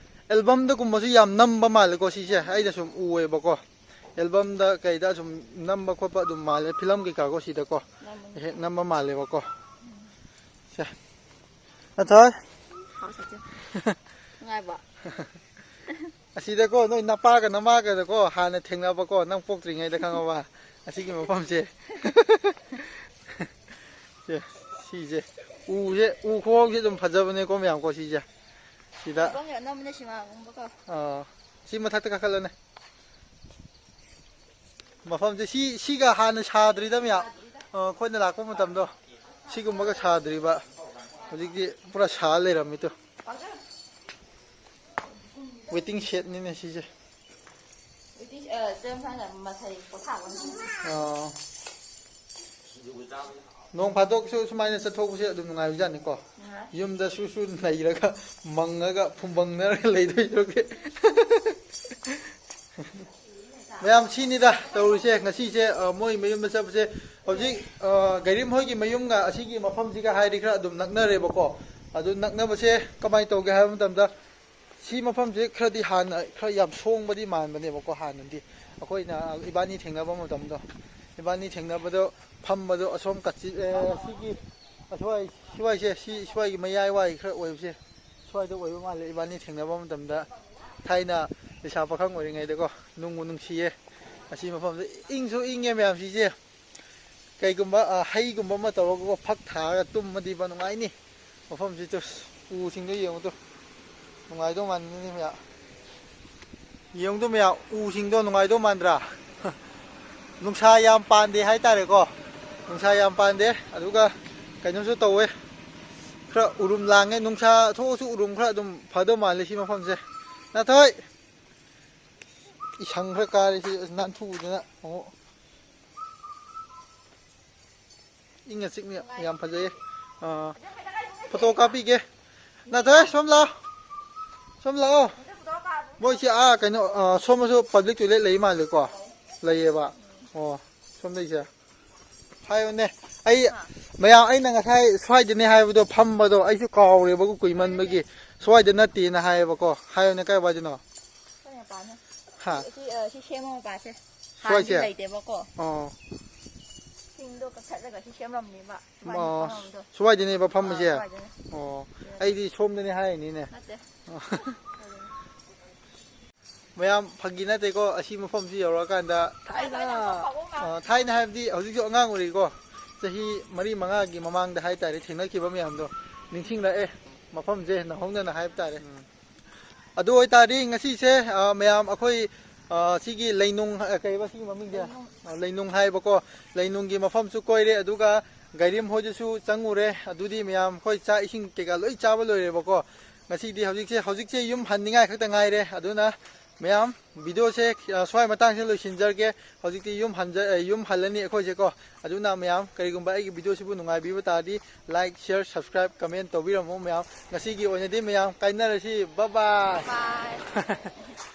ꯑꯦꯜꯕꯝꯗꯒꯨꯝꯕꯁꯨ ꯌꯥꯝ ꯅꯝꯕ ꯃꯥꯜꯂꯦꯀꯣ ꯁꯤꯁꯦ꯫ ꯑꯩꯅ ꯁꯨꯝ ꯎꯑꯦꯕꯀꯣ, ꯑꯦꯜꯕꯝꯗ ꯀꯩꯗ ꯁꯨꯝ ꯅꯝꯕ ꯈꯣꯠꯄ ꯑꯗꯨꯝ ꯃꯥꯜꯂꯦ, ꯐꯤꯂꯝ ꯀꯩꯀꯥꯀꯣ ꯁꯤꯗꯀꯣ ꯅꯝꯕꯅꯤ꯫ ꯍꯦꯛ ꯅꯝꯕ ꯃꯥꯜꯂꯦꯕꯀꯣ꯫ ꯁꯦ꯫ ꯅꯊꯣꯏ꯫ ꯍꯥꯎ, ꯆꯠꯁꯦ꯫ ꯅꯨꯡꯉꯥꯏꯕ꯫ ꯑꯁꯤꯗꯀꯣ ꯅꯣꯏ ꯅꯄꯥꯒ ꯅꯃꯥꯒꯗꯀꯣ ꯍꯥꯟꯅ ꯊꯦꯡꯅꯕꯀꯣ, ꯅꯪ ꯄꯣꯛꯇ꯭ꯔꯤꯉꯩꯗ, ꯈꯪꯉꯕ? ꯑꯁꯤꯒꯤ ꯃꯐꯝꯁꯦ꯫ ꯁꯦ, ꯁꯤꯁꯦ꯫ ꯎꯁꯦ, ꯎ ꯈꯨꯍꯧꯁꯦ ꯑꯗꯨꯝ ꯐꯖꯕꯅꯦꯀꯣ ꯃꯌꯥꯝꯀꯣ ꯁꯤꯁꯦ꯫ ꯁꯤꯗ꯫ ꯀꯣꯡ ꯌꯥꯝ ꯅꯝꯕꯅꯦ ꯁꯤꯃꯒꯨꯝꯕꯀꯣ꯫ ꯑꯥ, ꯁꯤ ꯃꯊꯛꯇ ꯀꯥꯈꯠꯂꯅꯦ꯫ ꯃꯐꯝꯁꯦ ꯁꯤ, ꯁꯤꯒ ꯍꯥꯟꯅ ꯁꯥꯗ꯭ꯔꯤꯗ ꯃꯌꯥꯝ꯫ ꯁꯥꯗ꯭ꯔꯤꯗ꯫ ꯑꯩꯈꯣꯏꯅ ꯂꯥꯛꯄ ꯃꯇꯝꯗꯣ ꯁꯤꯒꯨꯝꯕꯒ ꯁꯥꯗ꯭ꯔꯤꯕ꯫ ꯍꯧꯖꯤꯛꯇꯤ ꯄꯨꯔꯥ ꯁꯥ ꯂꯩꯔꯝꯃꯤꯗꯣ꯫ ꯋꯦꯇꯤꯡ ꯁꯦꯠꯅꯤꯅꯦ ꯁꯤꯁꯦ꯫ ꯍꯧꯖꯤꯛꯇꯤ, ꯑ, ꯆꯦꯔꯪ ꯁꯥꯟꯅ ꯃꯁꯥꯏ ꯄꯣꯊꯥꯕ ꯑꯣꯏꯅ꯫ ꯑꯣ꯫ ꯅꯣꯡ ꯐꯥꯗꯣꯛꯁꯨ ꯁꯨꯃꯥꯏꯅ ꯆꯠꯊꯣꯛꯄꯁꯦ ꯑꯗꯨꯝ ꯅꯨꯡꯉꯥꯏꯕꯖꯥꯠꯅꯤꯀꯣ꯫ ꯅꯨꯡꯉꯥꯏ꯫ ꯌꯨꯝꯗ ꯁꯨ ꯁꯨ ꯅꯩꯔꯒ ꯃꯪꯉꯒ ꯐꯨꯝꯕꯪꯅꯔꯒ ꯂꯩꯗꯣꯏ ꯁꯔꯨꯛꯇꯤ꯫ ꯃꯌꯥꯝ ꯁꯤꯅꯤꯗ ꯇꯧꯔꯤꯁꯦ ꯉꯁꯤꯁꯦ, ꯑ, ꯃꯣꯏ ꯃꯌꯨꯝꯗ ꯆꯠꯄꯁꯦ꯫ ꯍꯧꯖꯤꯛ, ꯑ, ꯒꯥꯏꯔꯤꯝ ꯍꯣꯏꯒꯤ ꯃꯌꯨꯝꯒ ꯑꯁꯤꯒꯤ ꯃꯐꯝꯁꯤꯒ ꯍꯥꯏꯔꯗꯤ ꯈꯔ ꯑꯗꯨꯝ ꯅꯛꯅꯔꯦꯕꯀꯣ꯫ ꯑꯗꯨ ꯅꯛꯅꯕꯁꯦ ꯀꯃꯥꯏꯅ ꯇꯧꯒꯦ ꯍꯥꯏꯕ ꯃꯇꯝꯗ, ꯁꯤ ꯃꯐꯝꯁꯦ ꯈꯔꯗꯤ ꯍꯥꯟꯅ ꯈꯔ ꯌꯥꯝ ꯁꯣꯡꯕꯗꯤ ꯃꯥꯟꯕꯅꯦꯕꯀꯣ꯫ ꯍꯥꯟꯅꯗꯤ ꯑꯩꯈꯣꯏꯅ ꯏꯕꯥꯅꯤ ꯊꯦꯡꯅꯕ ꯃꯇꯝꯗꯣ, ꯏꯕꯥꯅꯤ ꯊꯦꯡꯅꯕꯗꯣ ꯐꯝꯕꯗꯣ ꯑꯁꯣꯝ ꯀꯥꯆꯤꯟ, ꯑ, ꯁꯤꯒꯤ ꯑꯁ꯭ꯋꯥꯏ, ꯁꯤꯋꯥꯏꯁꯦ, ꯁꯤ ꯁ꯭ꯋꯥꯏꯒꯤ ꯃꯌꯥꯏꯋꯥꯏ ꯈꯔ ꯑꯣꯏꯕꯁꯦ, ꯁ꯭ꯋꯥꯏꯗ ꯑꯣꯏꯕ ꯃꯥꯜꯂꯦ ꯏꯕꯥꯅꯤ ꯊꯦꯡꯅꯕ ꯃꯇꯝꯗ꯫ ꯊꯥꯏꯅ ꯂꯩꯁꯥ ꯄꯥꯈꯪ ꯑꯣꯏꯔꯤꯉꯩꯗꯀꯣ, ꯅꯨꯡꯕꯨ ꯅꯨꯡꯁꯤꯌꯦ꯫ ꯑꯁꯤ ꯃꯐꯝꯁꯦ ꯏꯪꯁꯨ ꯏꯪꯉꯦ ꯃꯌꯥꯝ ꯁꯤꯁꯦ꯫ ꯀꯩꯒꯨꯝꯕ, ꯑ, ꯍꯩꯒꯨꯝꯕ ꯑꯃ ꯇꯧꯔꯒꯀꯣ, ꯐꯛ ꯊꯥꯔꯒ ꯇꯨꯝꯃꯗꯤꯕ ꯅꯨꯡꯉꯥꯏꯅꯤ꯫ ꯃꯐꯝꯁꯤꯗ ꯎꯁꯤꯡꯗꯣ ꯌꯦꯡꯉꯨꯗꯣ꯫ ꯅꯨꯡꯉꯥꯏꯗꯧ ꯃꯥꯟꯕꯅꯤ ꯃꯌꯥꯝ꯫ ꯌꯦꯡꯉꯨꯗꯣ ꯃꯌꯥꯝ, ꯎꯁꯤꯡꯗꯣ ꯅꯨꯡꯉꯥꯏꯗꯧ ꯃꯥꯟꯗ꯭ꯔꯥ? ꯅꯨꯡꯁꯥ ꯌꯥꯝ ꯄꯥꯟꯗꯦ ꯍꯥꯏꯇꯥꯔꯦꯀꯣ꯫ ꯅꯨꯡꯁꯥ ꯌꯥꯝ ꯄꯥꯟꯗꯦ꯫ ꯑꯗꯨꯒ ꯀꯩꯅꯣꯁꯨ ꯇꯧꯋꯦ꯫ ꯈꯔ ꯎꯔꯨꯝ ꯂꯥꯡꯉꯦ꯫ ꯅꯨꯡꯁꯥ ꯊꯣꯛꯑꯁꯨ ꯎꯔꯨꯝ ꯈꯔ ꯑꯗꯨꯝ ꯐꯗꯧ ꯃꯥꯜꯂꯦ ꯁꯤ ꯃꯐꯝꯁꯦ꯫ ꯅꯥꯊꯣꯏ! ꯏꯁꯪ ꯈꯔ ꯀꯥꯔꯦ ꯁꯤ ꯅꯥꯟꯊꯨꯗꯅ ꯑꯃꯨꯛ꯫ ꯏꯪꯅ ꯆꯤꯛꯅ ꯌꯥꯝ ꯐꯖꯩꯌꯦ꯫ ꯑꯥ, ꯐꯣꯇꯣ ꯀꯥꯞꯄꯤꯒꯦ꯫ ꯅꯥꯊꯣꯏ, ꯁꯣꯝ ꯂꯥꯛꯑꯣ꯫ ꯁꯣꯝ ꯂꯥꯛꯑꯣ꯫ ꯃꯣꯏꯁꯤ, ꯑꯥ, ꯀꯩꯅꯣ, ꯑꯥ, ꯁꯣꯝꯗꯁꯨ ꯄꯕ꯭ꯂꯤꯛ ꯇꯣꯏꯂꯦꯠ ꯂꯩ ꯃꯥꯜꯂꯦꯀꯣ? ꯂꯩꯌꯦꯕ꯫ ꯑꯣ, ꯁꯣꯝꯗꯩꯁꯦ꯫ ꯍꯥꯏꯌꯨꯅꯦ꯫ ꯑꯩ, ꯃꯌꯥꯝ, ꯑꯩꯅ ꯉꯁꯥꯏ ꯁ꯭ꯋꯥꯏꯗꯅꯦ ꯍꯥꯏꯕꯗꯣ ꯐꯝꯕꯗꯣ ꯑꯩꯁꯨ ꯀꯥꯎꯔꯦꯕ ꯀꯨꯏꯃꯟꯕꯒꯤ꯫ ꯁ꯭ꯋꯥꯏꯗ ꯅꯠꯇꯦꯅ ꯍꯥꯏꯌꯦꯕꯀꯣ꯫ ꯍꯥꯏꯌꯨꯅꯦ, ꯀꯥꯏ ꯋꯥꯏꯗꯅꯣ? ꯑꯩꯈꯣꯏ ꯃꯄꯥꯟꯗ꯫ ꯍꯥ? ꯁꯤ, ꯁꯤ, ꯑ, ꯁꯤ ꯁꯦꯝꯕ ꯃꯄꯥꯁꯦ꯫ ꯁ꯭ꯋꯥꯏꯁꯦ? ꯍꯥꯟꯅꯗꯤ ꯂꯩꯇꯦꯕꯀꯣ꯫ ꯑꯣ꯫ ꯁꯤꯡꯗꯣ ꯀꯛꯊꯠꯂꯒ ꯁꯤ ꯁꯦꯝꯂꯝꯅꯦꯕ꯫ ꯁꯨꯃꯥꯏꯅ ꯑꯣ, ꯐꯝꯃꯝꯕꯗꯣ꯫ ꯁ꯭ꯋꯥꯏꯗꯅꯦꯕ ꯐꯝꯃꯤꯁꯦ? ꯑꯥ, ꯁ꯭ꯋꯥꯏꯗꯅꯦ꯫ ꯑꯣ, ꯑꯩꯗꯤ ꯁꯣꯝꯗꯅꯦ ꯍꯥꯏꯔꯤꯅꯤꯅꯦ꯫ ꯅꯠꯇꯦ꯫ ꯑꯣ꯫ ꯁ꯭ꯋꯥꯏꯗꯅꯦ꯫ ꯃꯌꯥꯝ ꯐꯥꯒꯤ ꯅꯠꯇꯦꯀꯣ, ꯑꯁꯤ ꯃꯐꯝꯁꯤ ꯌꯧꯔꯛꯑꯀꯥꯟꯗ ꯊꯥꯏꯅ, ꯑ, ꯊꯥꯏꯅ ꯍꯥꯏꯕꯗꯤ ꯍꯧꯖꯤꯛꯁꯨ ꯑꯉꯥꯡ ꯑꯣꯏꯔꯤꯀꯣ, ꯆꯍꯤ ꯃꯔꯤ ꯃꯉꯥꯒꯤ ꯃꯃꯥꯡꯗ ꯍꯥꯏꯇꯥꯔꯦ, ꯊꯦꯡꯅꯈꯤꯕ ꯃꯌꯥꯝꯗꯣ ꯅꯤꯡꯁꯤꯡꯂꯛꯑꯦ꯫ ꯃꯐꯝꯁꯦ ꯅꯧꯍꯧꯅꯅ ꯍꯥꯏꯕ ꯇꯥꯔꯦ꯫ ꯎꯝ꯫ ꯑꯗꯨ ꯑꯣꯏꯇꯥꯔꯗꯤ ꯉꯁꯤꯁꯦ, ꯑ, ꯃꯌꯥꯝ ꯑꯩꯈꯣꯏ, ꯑ, ꯁꯤꯒꯤ ꯂꯩꯅꯨꯡ, ꯑ, ꯀꯩꯕ ꯁꯤꯒꯤ ꯃꯃꯤꯡꯁꯦ? ꯑ, ꯂꯩꯅꯨꯡ ꯍꯥꯏꯕꯀꯣ꯫ ꯂꯩꯅꯨꯡꯒꯤ ꯃꯐꯝꯁꯨ ꯀꯣꯏꯔꯦ, ꯑꯗꯨꯒ ꯒꯥꯏꯔꯤꯝ ꯍꯣꯏꯗꯁꯨ ꯆꯪꯉꯨꯔꯦ꯫ ꯑꯗꯨꯗꯤ ꯃꯌꯥꯝ ꯑꯩꯈꯣꯏ ꯆꯥꯛ ꯏꯁꯤꯡ ꯀꯩꯀꯥ ꯂꯣꯏ ꯆꯥꯕ ꯂꯣꯏꯔꯦꯕꯀꯣ꯫ ꯉꯁꯤꯗꯤ ꯍꯧꯖꯤꯛꯁꯦ, ꯍꯧꯖꯤꯛꯁꯦ ꯌꯨꯝ ꯍꯟꯅꯤꯡꯉꯥꯏ ꯈꯛꯇ ꯉꯥꯏꯔꯦ꯫ ꯑꯗꯨꯅ ꯃꯌꯥꯝ, ꯚꯤꯗꯤꯑꯣꯁꯦ, ꯑ, ꯁ꯭ꯋꯥꯏ ꯃꯇꯥꯡꯁꯤꯗ ꯂꯣꯏꯁꯤꯟꯖꯔꯒꯦ꯫ ꯍꯧꯖꯤꯛꯇꯤ ꯌꯨꯝ ꯍꯟꯖ-, ꯑ, ꯌꯨꯝ ꯍꯜꯂꯅꯤ ꯑꯩꯈꯣꯏꯁꯦꯀꯣ꯫ ꯑꯗꯨꯅ ꯃꯌꯥꯝ, ꯀꯔꯤꯒꯨꯝꯕ ꯑꯩꯒꯤ ꯚꯤꯗꯤꯑꯣꯁꯤꯕꯨ ꯅꯨꯡꯉꯥꯏꯕꯤꯕ ꯇꯥꯔꯗꯤ, like, share, subscribe, comment ꯇꯧꯕꯤꯔꯝꯃꯣ ꯃꯌꯥꯝ꯫ ꯉꯁꯤꯒꯤ ꯑꯣꯏꯅꯗꯤ ꯃꯌꯥꯝ ꯀꯥꯏꯅꯔꯁꯤ꯫ Bye bye꯫ Bye꯫